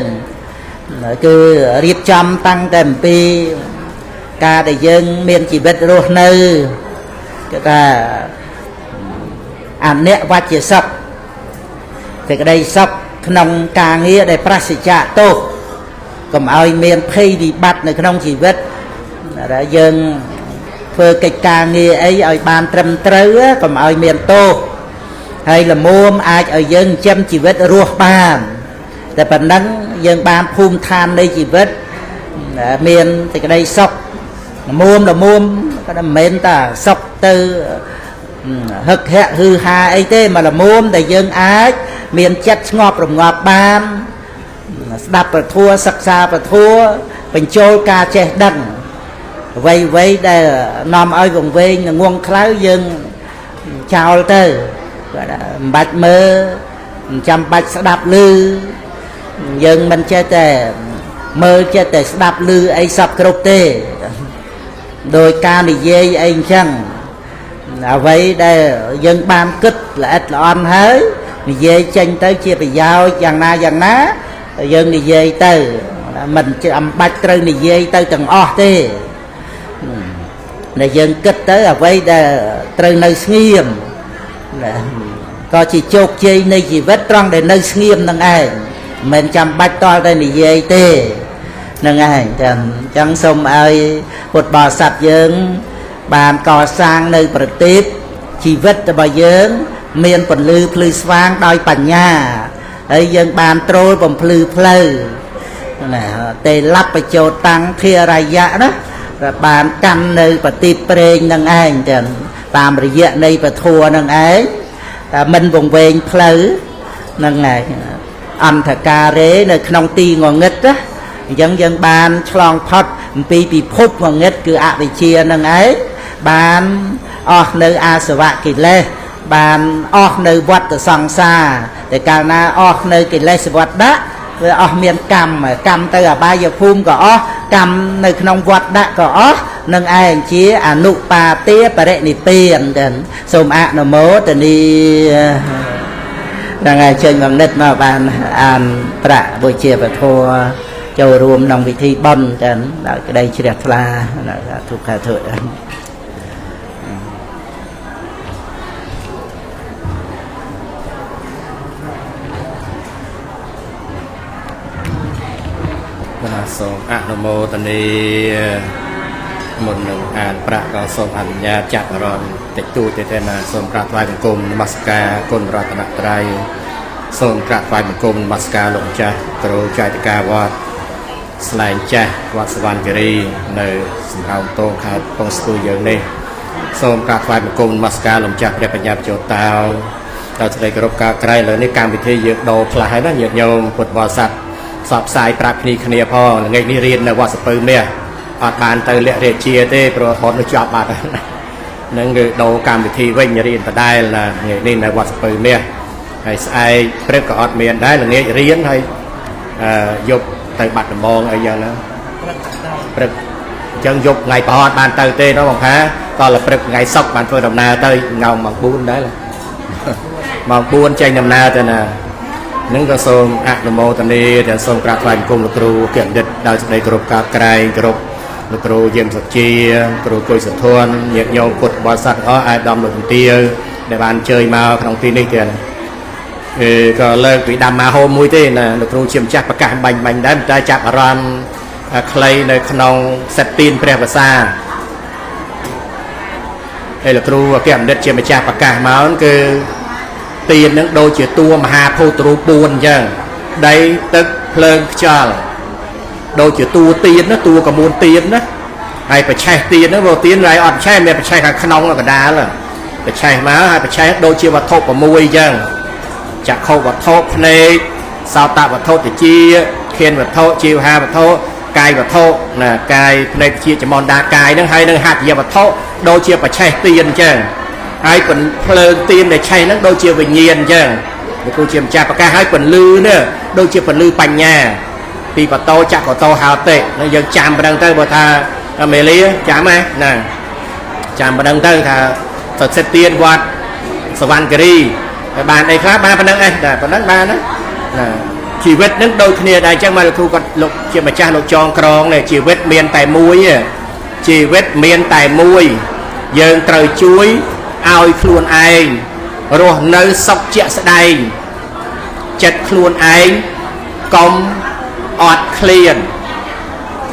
គឺរៀបចំតាំងតែអំពីការដែលយើងមានជីវិតរស់នៅគេថាអនិវច្ចសុខសេចក្តីសុខក្នុងការងារដែលប្រសិជ្ជៈទោសកុំឲ្យមានភ័យវិបត្តិនៅក្នុងជីវិតយើងធ្វើកិច្ចការងារអីឲ្យបានត្រឹមត្រូវកុំឲ្យមានទោសហើយល្មមអាចឲ្យយើងចិញ្ចឹមជីវិតរស់បានតែប៉ុណ្ណឹងយើងបានភូមិឋាននៃជីវិតមានសេចក្តីសុខល្មមល្មមក៏មិនមែនតាសុខទៅហឹកហាក់ហឺហាអីទេមកល្មមដែលយើងអាចមានចិត្តស្ងប់រងាប់បានស្ដាប់ប្រធัวសិក្សាប្រធัวបញ្ចូលការចេះដឹងអ្វីអ្វីដែលនាំឲ្យវង្វេងងងខ្លៅយើងចោលទៅមិនបាច់មើលមិនចាំបាច់ស្ដាប់ឮយើងមិនចេះតែមើលចេះតែស្ដាប់ឮអីសពគ្រប់ទេដោយការនិយាយអីអញ្ចឹងអ្វីដែលយើងបានគិតល្អិតល្អន់ហើយនិយាយចេញទៅជាប្រយោជន៍យ៉ាងណាយ៉ាងណាយើងនិយាយទៅមិនចាំបាច់ត្រូវនិយាយទៅទាំងអស់ទេដែលយើងគិតទៅអ្វីដែលត្រូវនៅស្ងៀមក៏ជាជោគជ័យនៃជីវិតត្រង់ដែលនៅស្ងៀមនឹងឯងមិនចាំបាច់តល់តែនិយាយទេនឹងឯងចឹងចឹងសូមឲ្យពុទ្ធបរិស័ទយើងបានកសាងនៅប្រទីបជីវិតរបស់យើងមានពន្លឺភ្លឺស្វាងដោយបញ្ញាហើយយើងបានត្រូលបំភ្លឺផ្លូវណាទេលបចោតាំងធារយៈណាបានកាន់នៅប្រទីបព្រេងនឹងឯងចឹងតាមរយៈនៃពធនឹងឯងតែមិនវង្វេងផ្លូវនឹងឯងអន្ធការេនៅក្នុងទីងងឹតណាអញ្ចឹងយើងបានឆ្លងផុតអំពីពិភពងងឹតគឺអវិជ្ជានឹងឯងបានអស់នៅអាសវៈកិលេសបានអស់នៅវដ្តសង្សារតែកាលណាអស់នៅកិលេសវដ្តៈវាអស់មានកម្មកម្មទៅអបាយភូមិក៏អស់កម្មនៅក្នុងវដ្តៈក៏អស់នឹងឯងជាអនុបាទាបរិនិព្វានចឹងសូមអនុមោទនាហ្នឹងហើយចេញមកនិតមកបានអានប្រាក់បុជាពធចូលរួមក្នុងពិធីបុណ្យចឹងដោយក្តីជ្រះថ្លាទុក្ខធុសូមអនុមោទនា មុននឹងអានប្រាក់ក៏សូមអនុញ្ញាតចាប់អារម្មណ៍តិចតួចទេទេណាសូមក្រាបថ្វាយបង្គំនមស្ការគុណរតនត្រ័យសូមក្រាបថ្វាយបង្គំនមស្ការលោកម្ចាស់គ្រូចៃតកាវត្តស្លែងចាស់វត្តសវណ្ណគិរីនៅសំរោងតងខេត្តកំពង់ស្ពឺយើងនេះសូមក្រាបថ្វាយបង្គំនមស្ការលោកម្ចាស់ព្រះបញ្ញាបញ្ជោតោដោយសេចក្តីគោរពការក្រៃឥឡូវនេះកម្មវិធីយើងដូរផ្លាស់ហើយណាញាតិញោមពុទ្ធបរិស័ទផ្សព្វផ្សាយប្រាប់គ្នាគ្នាផងថ្ងៃនេះរៀននៅវត្តសពៅមាសអត់បានទៅលក្ខរាជាទេព្រោះបននោះជាប់បាត់ហ្នឹងគឺដូរកម្មវិធីវិញរៀនដដែលណាថ្ងៃនេះនៅវត្តសពៅមាសហើយស្អែកព្រឹកក៏អត់មានដែរល្ងាចរៀនហើយអឺយប់ទៅបាត់ដំបងអីយ៉ាងហ្នឹងព្រឹកអញ្ចឹងយប់ថ្ងៃប្រហត់បានទៅទេណោះបងផាតលព្រឹកថ្ងៃសុក្របានធ្វើដំណើរទៅងោមម៉ោង4ដែរម៉ោង4ចេញដំណើរទៅណានឹងក៏សូមអនុមោទនាទាំងសូមក្រាបថ្វាយបង្គំលោកគ្រូគណិតដោយសេចក្តីគោរពកោតក្រែងគោរពលោកគ្រូយាមសុជាគ្រូគុយសុធនញាតិញោមពុទ្ធបរិស័ទអស់អាយដាមលោកជំទាវដែលបានអញ្ជើញមកក្នុងទីនេះទៀតអឺក៏លើកពីដាំម៉ាហូមមួយទេណាលោកគ្រូជាម្ចាស់ប្រកាសបាញ់បាញ់ដែរតែចាប់អារម្មណ៍ខ្លីនៅក្នុងសិតទៀនព្រះភាសាហើយលោកគ្រូអគ្គបណ្ឌិតជាម្ចាស់ប្រកាសមកគឺទៀននឹងដូចជាតួមហាភូតរូប4អញ្ចឹងដីទឹកភ្លើងខ្យល់ដូចជាតួទៀនណាតួកមួនទៀនណាហើយប្រឆេះទៀនហ្នឹងព្រោះទៀនហើយអត់ឆេះមានប្រឆេះខាងក្នុងកដាលប្រឆេះមកហើយប្រឆេះដូចជាវត្ថុ6អញ្ចឹងចក្ខុវត្ថុភ្នែកសោតវត្ថុតិចធានវត្ថុជីវហាវត្ថុកាយវត្ថុណាកាយភ្នែកជាចំនដាកាយហ្នឹងហើយនឹងហត្ថយវត្ថុដូចជាប្រឆេះទៀនអញ្ចឹងហើយភ្លើងទៀនដែលឆេះហ្នឹងដូចជាវិញ្ញាណអញ្ចឹងលោកគ្រូជាម្ចាស់ប្រកាសឲ្យពន្លឺនេះដូចជាពន្លឺបញ្ញាពីបតោចកតោហោតិនឹងយើងចាំប៉ុណ្ណឹងទៅបើថាមេលាចាំហ៎ណាចាំប៉ុណ្ណឹងទៅថាសសិទ្ធទៀនវត្តសវណ្ណគិរីហើយបានអីខ្លះបានប៉ុណ្ណឹងឯងតែប៉ុណ្ណឹងបានណាណាជីវិតនឹងដូចគ្នាដែរអញ្ចឹងមកលោកគ្រូគាត់លោកជាម្ចាស់លោកចងក្រងនេះជីវិតមានតែមួយជីវិតមានតែមួយយើងត្រូវជួយឲ្យខ្លួនឯងរស់នៅសុខជាក់ស្ដែងចិត្តខ្លួនឯងកុំអត់ឃ្លាន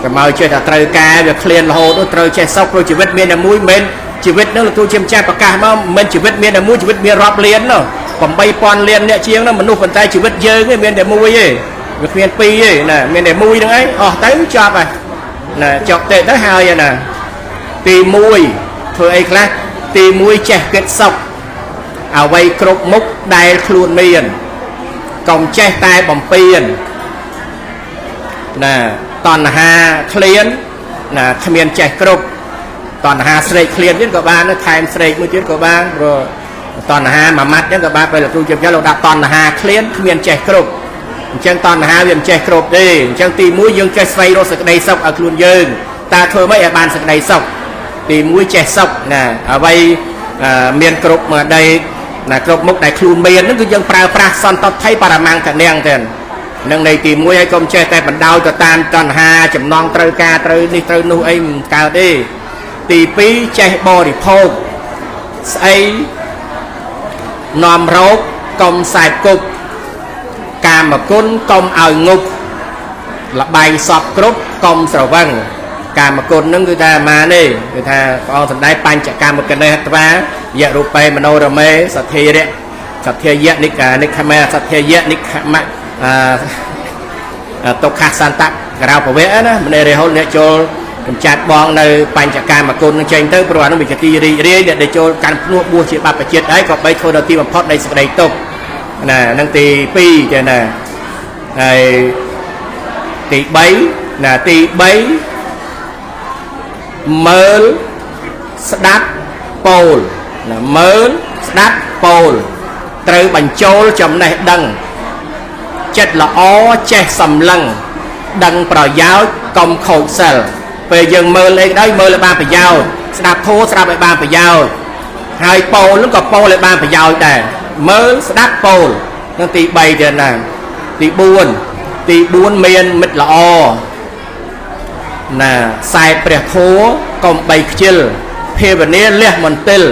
កុំឲ្យចេះតែត្រូវការវាឃ្លានរហូតត្រូវចេះសុខព្រោះជីវិតមានតែមួយមិនជីវិតនឹងលោកគ្រូជាម្ចាស់ប្រកាសមកមិនជីវិតមានតែមួយជីវិតមានរាប់លាននោះ8000លានអ្នកជាងនោះមនុស្សប៉ុន្តែជីវិតយើងឯងមានតែមួយទេវាគ្មានពីរទេណាមានតែមួយហ្នឹងឯងអស់ទៅចប់ហើយណាចប់ទេទៅហើយណាទី1ធ្វើអីខ្លះទី1ចេះគិតសុខអ្វីគ្រប់មុខដែលខ្លួនមានកុំចេះតែបំពេញណាតណ្ហាឃ្លានណាគ្មានចេះគ្រប់តណ្ហាស្រេកឃ្លានទៀតក៏បានថែមស្រេកមួយទៀតក៏បានព្រោះតណ្ហាមួយម៉ាត់ហ្នឹងក៏បានពេលលោកគ្រូជាម្ចាស់លោកដាក់តណ្ហាឃ្លានគ្មានចេះគ្រប់អញ្ចឹងតណ្ហាវាមិនចេះគ្រប់ទេអញ្ចឹងទី1យើងចេះស្វែងរកសេចក្តីសុខឲ្យខ្លួនយើងតើធ្វើម៉េចឲ្យបានសេចក្តីសុខទី1ចេះសុខណាអ្វីមានគ្រប់មកដីណាគ្រប់មុខដែលខ្លួនមានហ្នឹងគឺយើងប្រើប្រាស់សន្តថៃបរមង្គតនាងទេនឹងនៃទី1ឲ្យកុំចេះតែបណ្ដោយទៅតាមតណ្ហាចំណងត្រូវការត្រូវនេះត្រូវនោះអីមិនកើតទេទី2ចេះបរិភោគស្អីនាំរោគកុំសែបគប់កាមគុណកុំឲ្យងប់លបែងសពគ្រប់កុំស្រវឹងកាមគុណនឹងគឺថាអាមានេះគឺថាព្រះអង្គសម្ដែងបញ្ចកម្មកណេហត្វាយរូបេមโนរមេសទ្ធារៈសទ្ធាយៈនិកានិខមៈសទ្ធាយៈនិខមៈទុក្ខសន្តៈក្រៅពវៈណាមនេរិហុលអ្នកចូលកម្ចាត់បងនៅបញ្ចកម្មគុណនឹងចេញទៅព្រោះអានោះវាជាទីរីករាយអ្នកដែលចូលកាន់ភ្នោះបួសជាបព្វជិតហើយក៏បីធ្វើដល់ទីបំផុតនៃសេចក្តីទុក្ខណានឹងទី2ចាណាហើយទី3ណាទី3មើលស្ដាប់ពោលណាមើលស្ដាប់ពោលត្រូវបញ្ចូលចំណេះដឹងចិត្តល្អចេះសម្លឹងដឹងប្រយោជន៍កុំខូចសិលពេលយើងមើលអីក៏ដោយមើលឲ្យបានប្រយោជន៍ស្ដាប់ធម៌ស្ដាប់ឲ្យបានប្រយោជន៍ហើយពោលនឹងក៏ពោលឲ្យបានប្រយោជន៍ដែរមើលស្ដាប់ពោលនឹងទី3ទៀតណាទី4ទី4មានមិត្តល្អណាសែបព្រះធម៌កុំបីខ្ជិលភាវនាលះមន្ទិល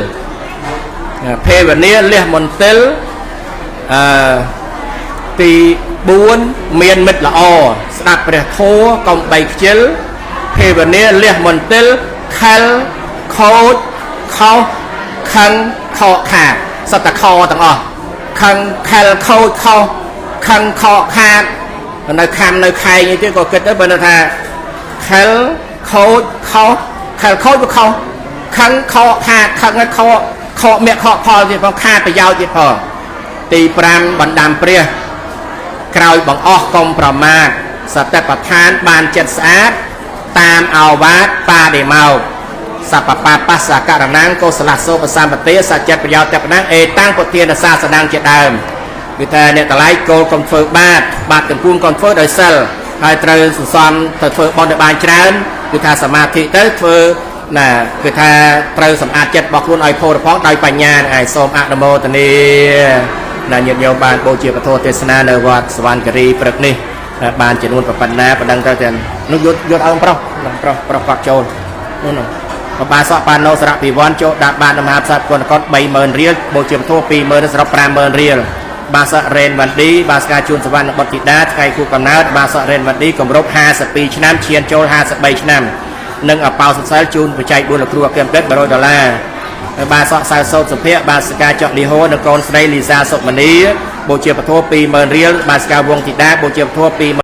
ភាវនាលះមន្ទិលអឺទី4មានមិត្តល្អស្ដាប់ព្រះធម៌កុំបីខ្ជិលភាវនាលះមន្ទិល ខិលខូចខុសខឹងខកខាតសត្វតខទាំងអស់ខឹងខិលខូចខុសខឹងខកខាតនៅខំនៅខែងអីទៀតក៏គិតទៅបើនៅថាខិលខូចខុសខិលខូចវាខុសខឹងខកខាតខឹងឲ្យខកខកមាក់ខកផលទៀតផងខាតប្រយោជន៍ទៀតផងទី5បណ្ដាំព្រះ ក្រោយបង្អស់កុំប្រមាទសតិប្បដ្ឋានបានចិត្តស្អាតតាមអោវាទបាដិមោកសពបាបស្សករណងកុសលសោបសម្បទាសច្ចប្រយោជន៍តបណងអេតាំងពុទ្ធានសាសនាងជាដើមគឺថាអ្នកតឡៃគោលកុំធ្វើបាបបាបទាំងពួងកុំធ្វើដោយសិលហើយត្រូវសន្សំទៅធ្វើបុណ្យឲ្យបានច្រើនគឺថាសមាធិទៅធ្វើណាគឺថាត្រូវសម្អាតចិត្តរបស់ខ្លួនឲ្យផូរផង់ដោយបញ្ញានឹងឯងសូមអនុមោទនា ណាញាតិញោមបានបូជាពធទេសនានៅវត្តសវណ្ណគិរីព្រឹកនេះបានចំនួនប៉ុណ្ណាប៉ុណ្ណឹងទៅទាំងនោះយកយកឲ្យប្រុសប្រុសប្រុសគាត់ចូលនោះនោះបបាសកបាននៅសារៈពិវ័នចូលដាក់បានមហាផ្សារគុណកុដ30000រៀលបូជាពធ20000សរុប50000រៀលបាសករ៉េនវ៉ាន់ឌីបាសកាជួនសវណ្ណបុត្រធីតាថ្ងៃគូកំណើតបាសករ៉េនវ៉ាន់ឌីគម្រប់52ឆ្នាំឈានចូល53ឆ្នាំនិងអបោសុសិលជូនបច្ច័យ4លោកគ្រូអគ្គបណ្ឌិត100ដុល្លារ បាសកសៅសោតសុភ័ក្របាសិកាចកលីហូនិងកូនស្រីលីសាសុមនីបូជាពធ20000រៀលបាសិកាវងធីតាបូជាពធ2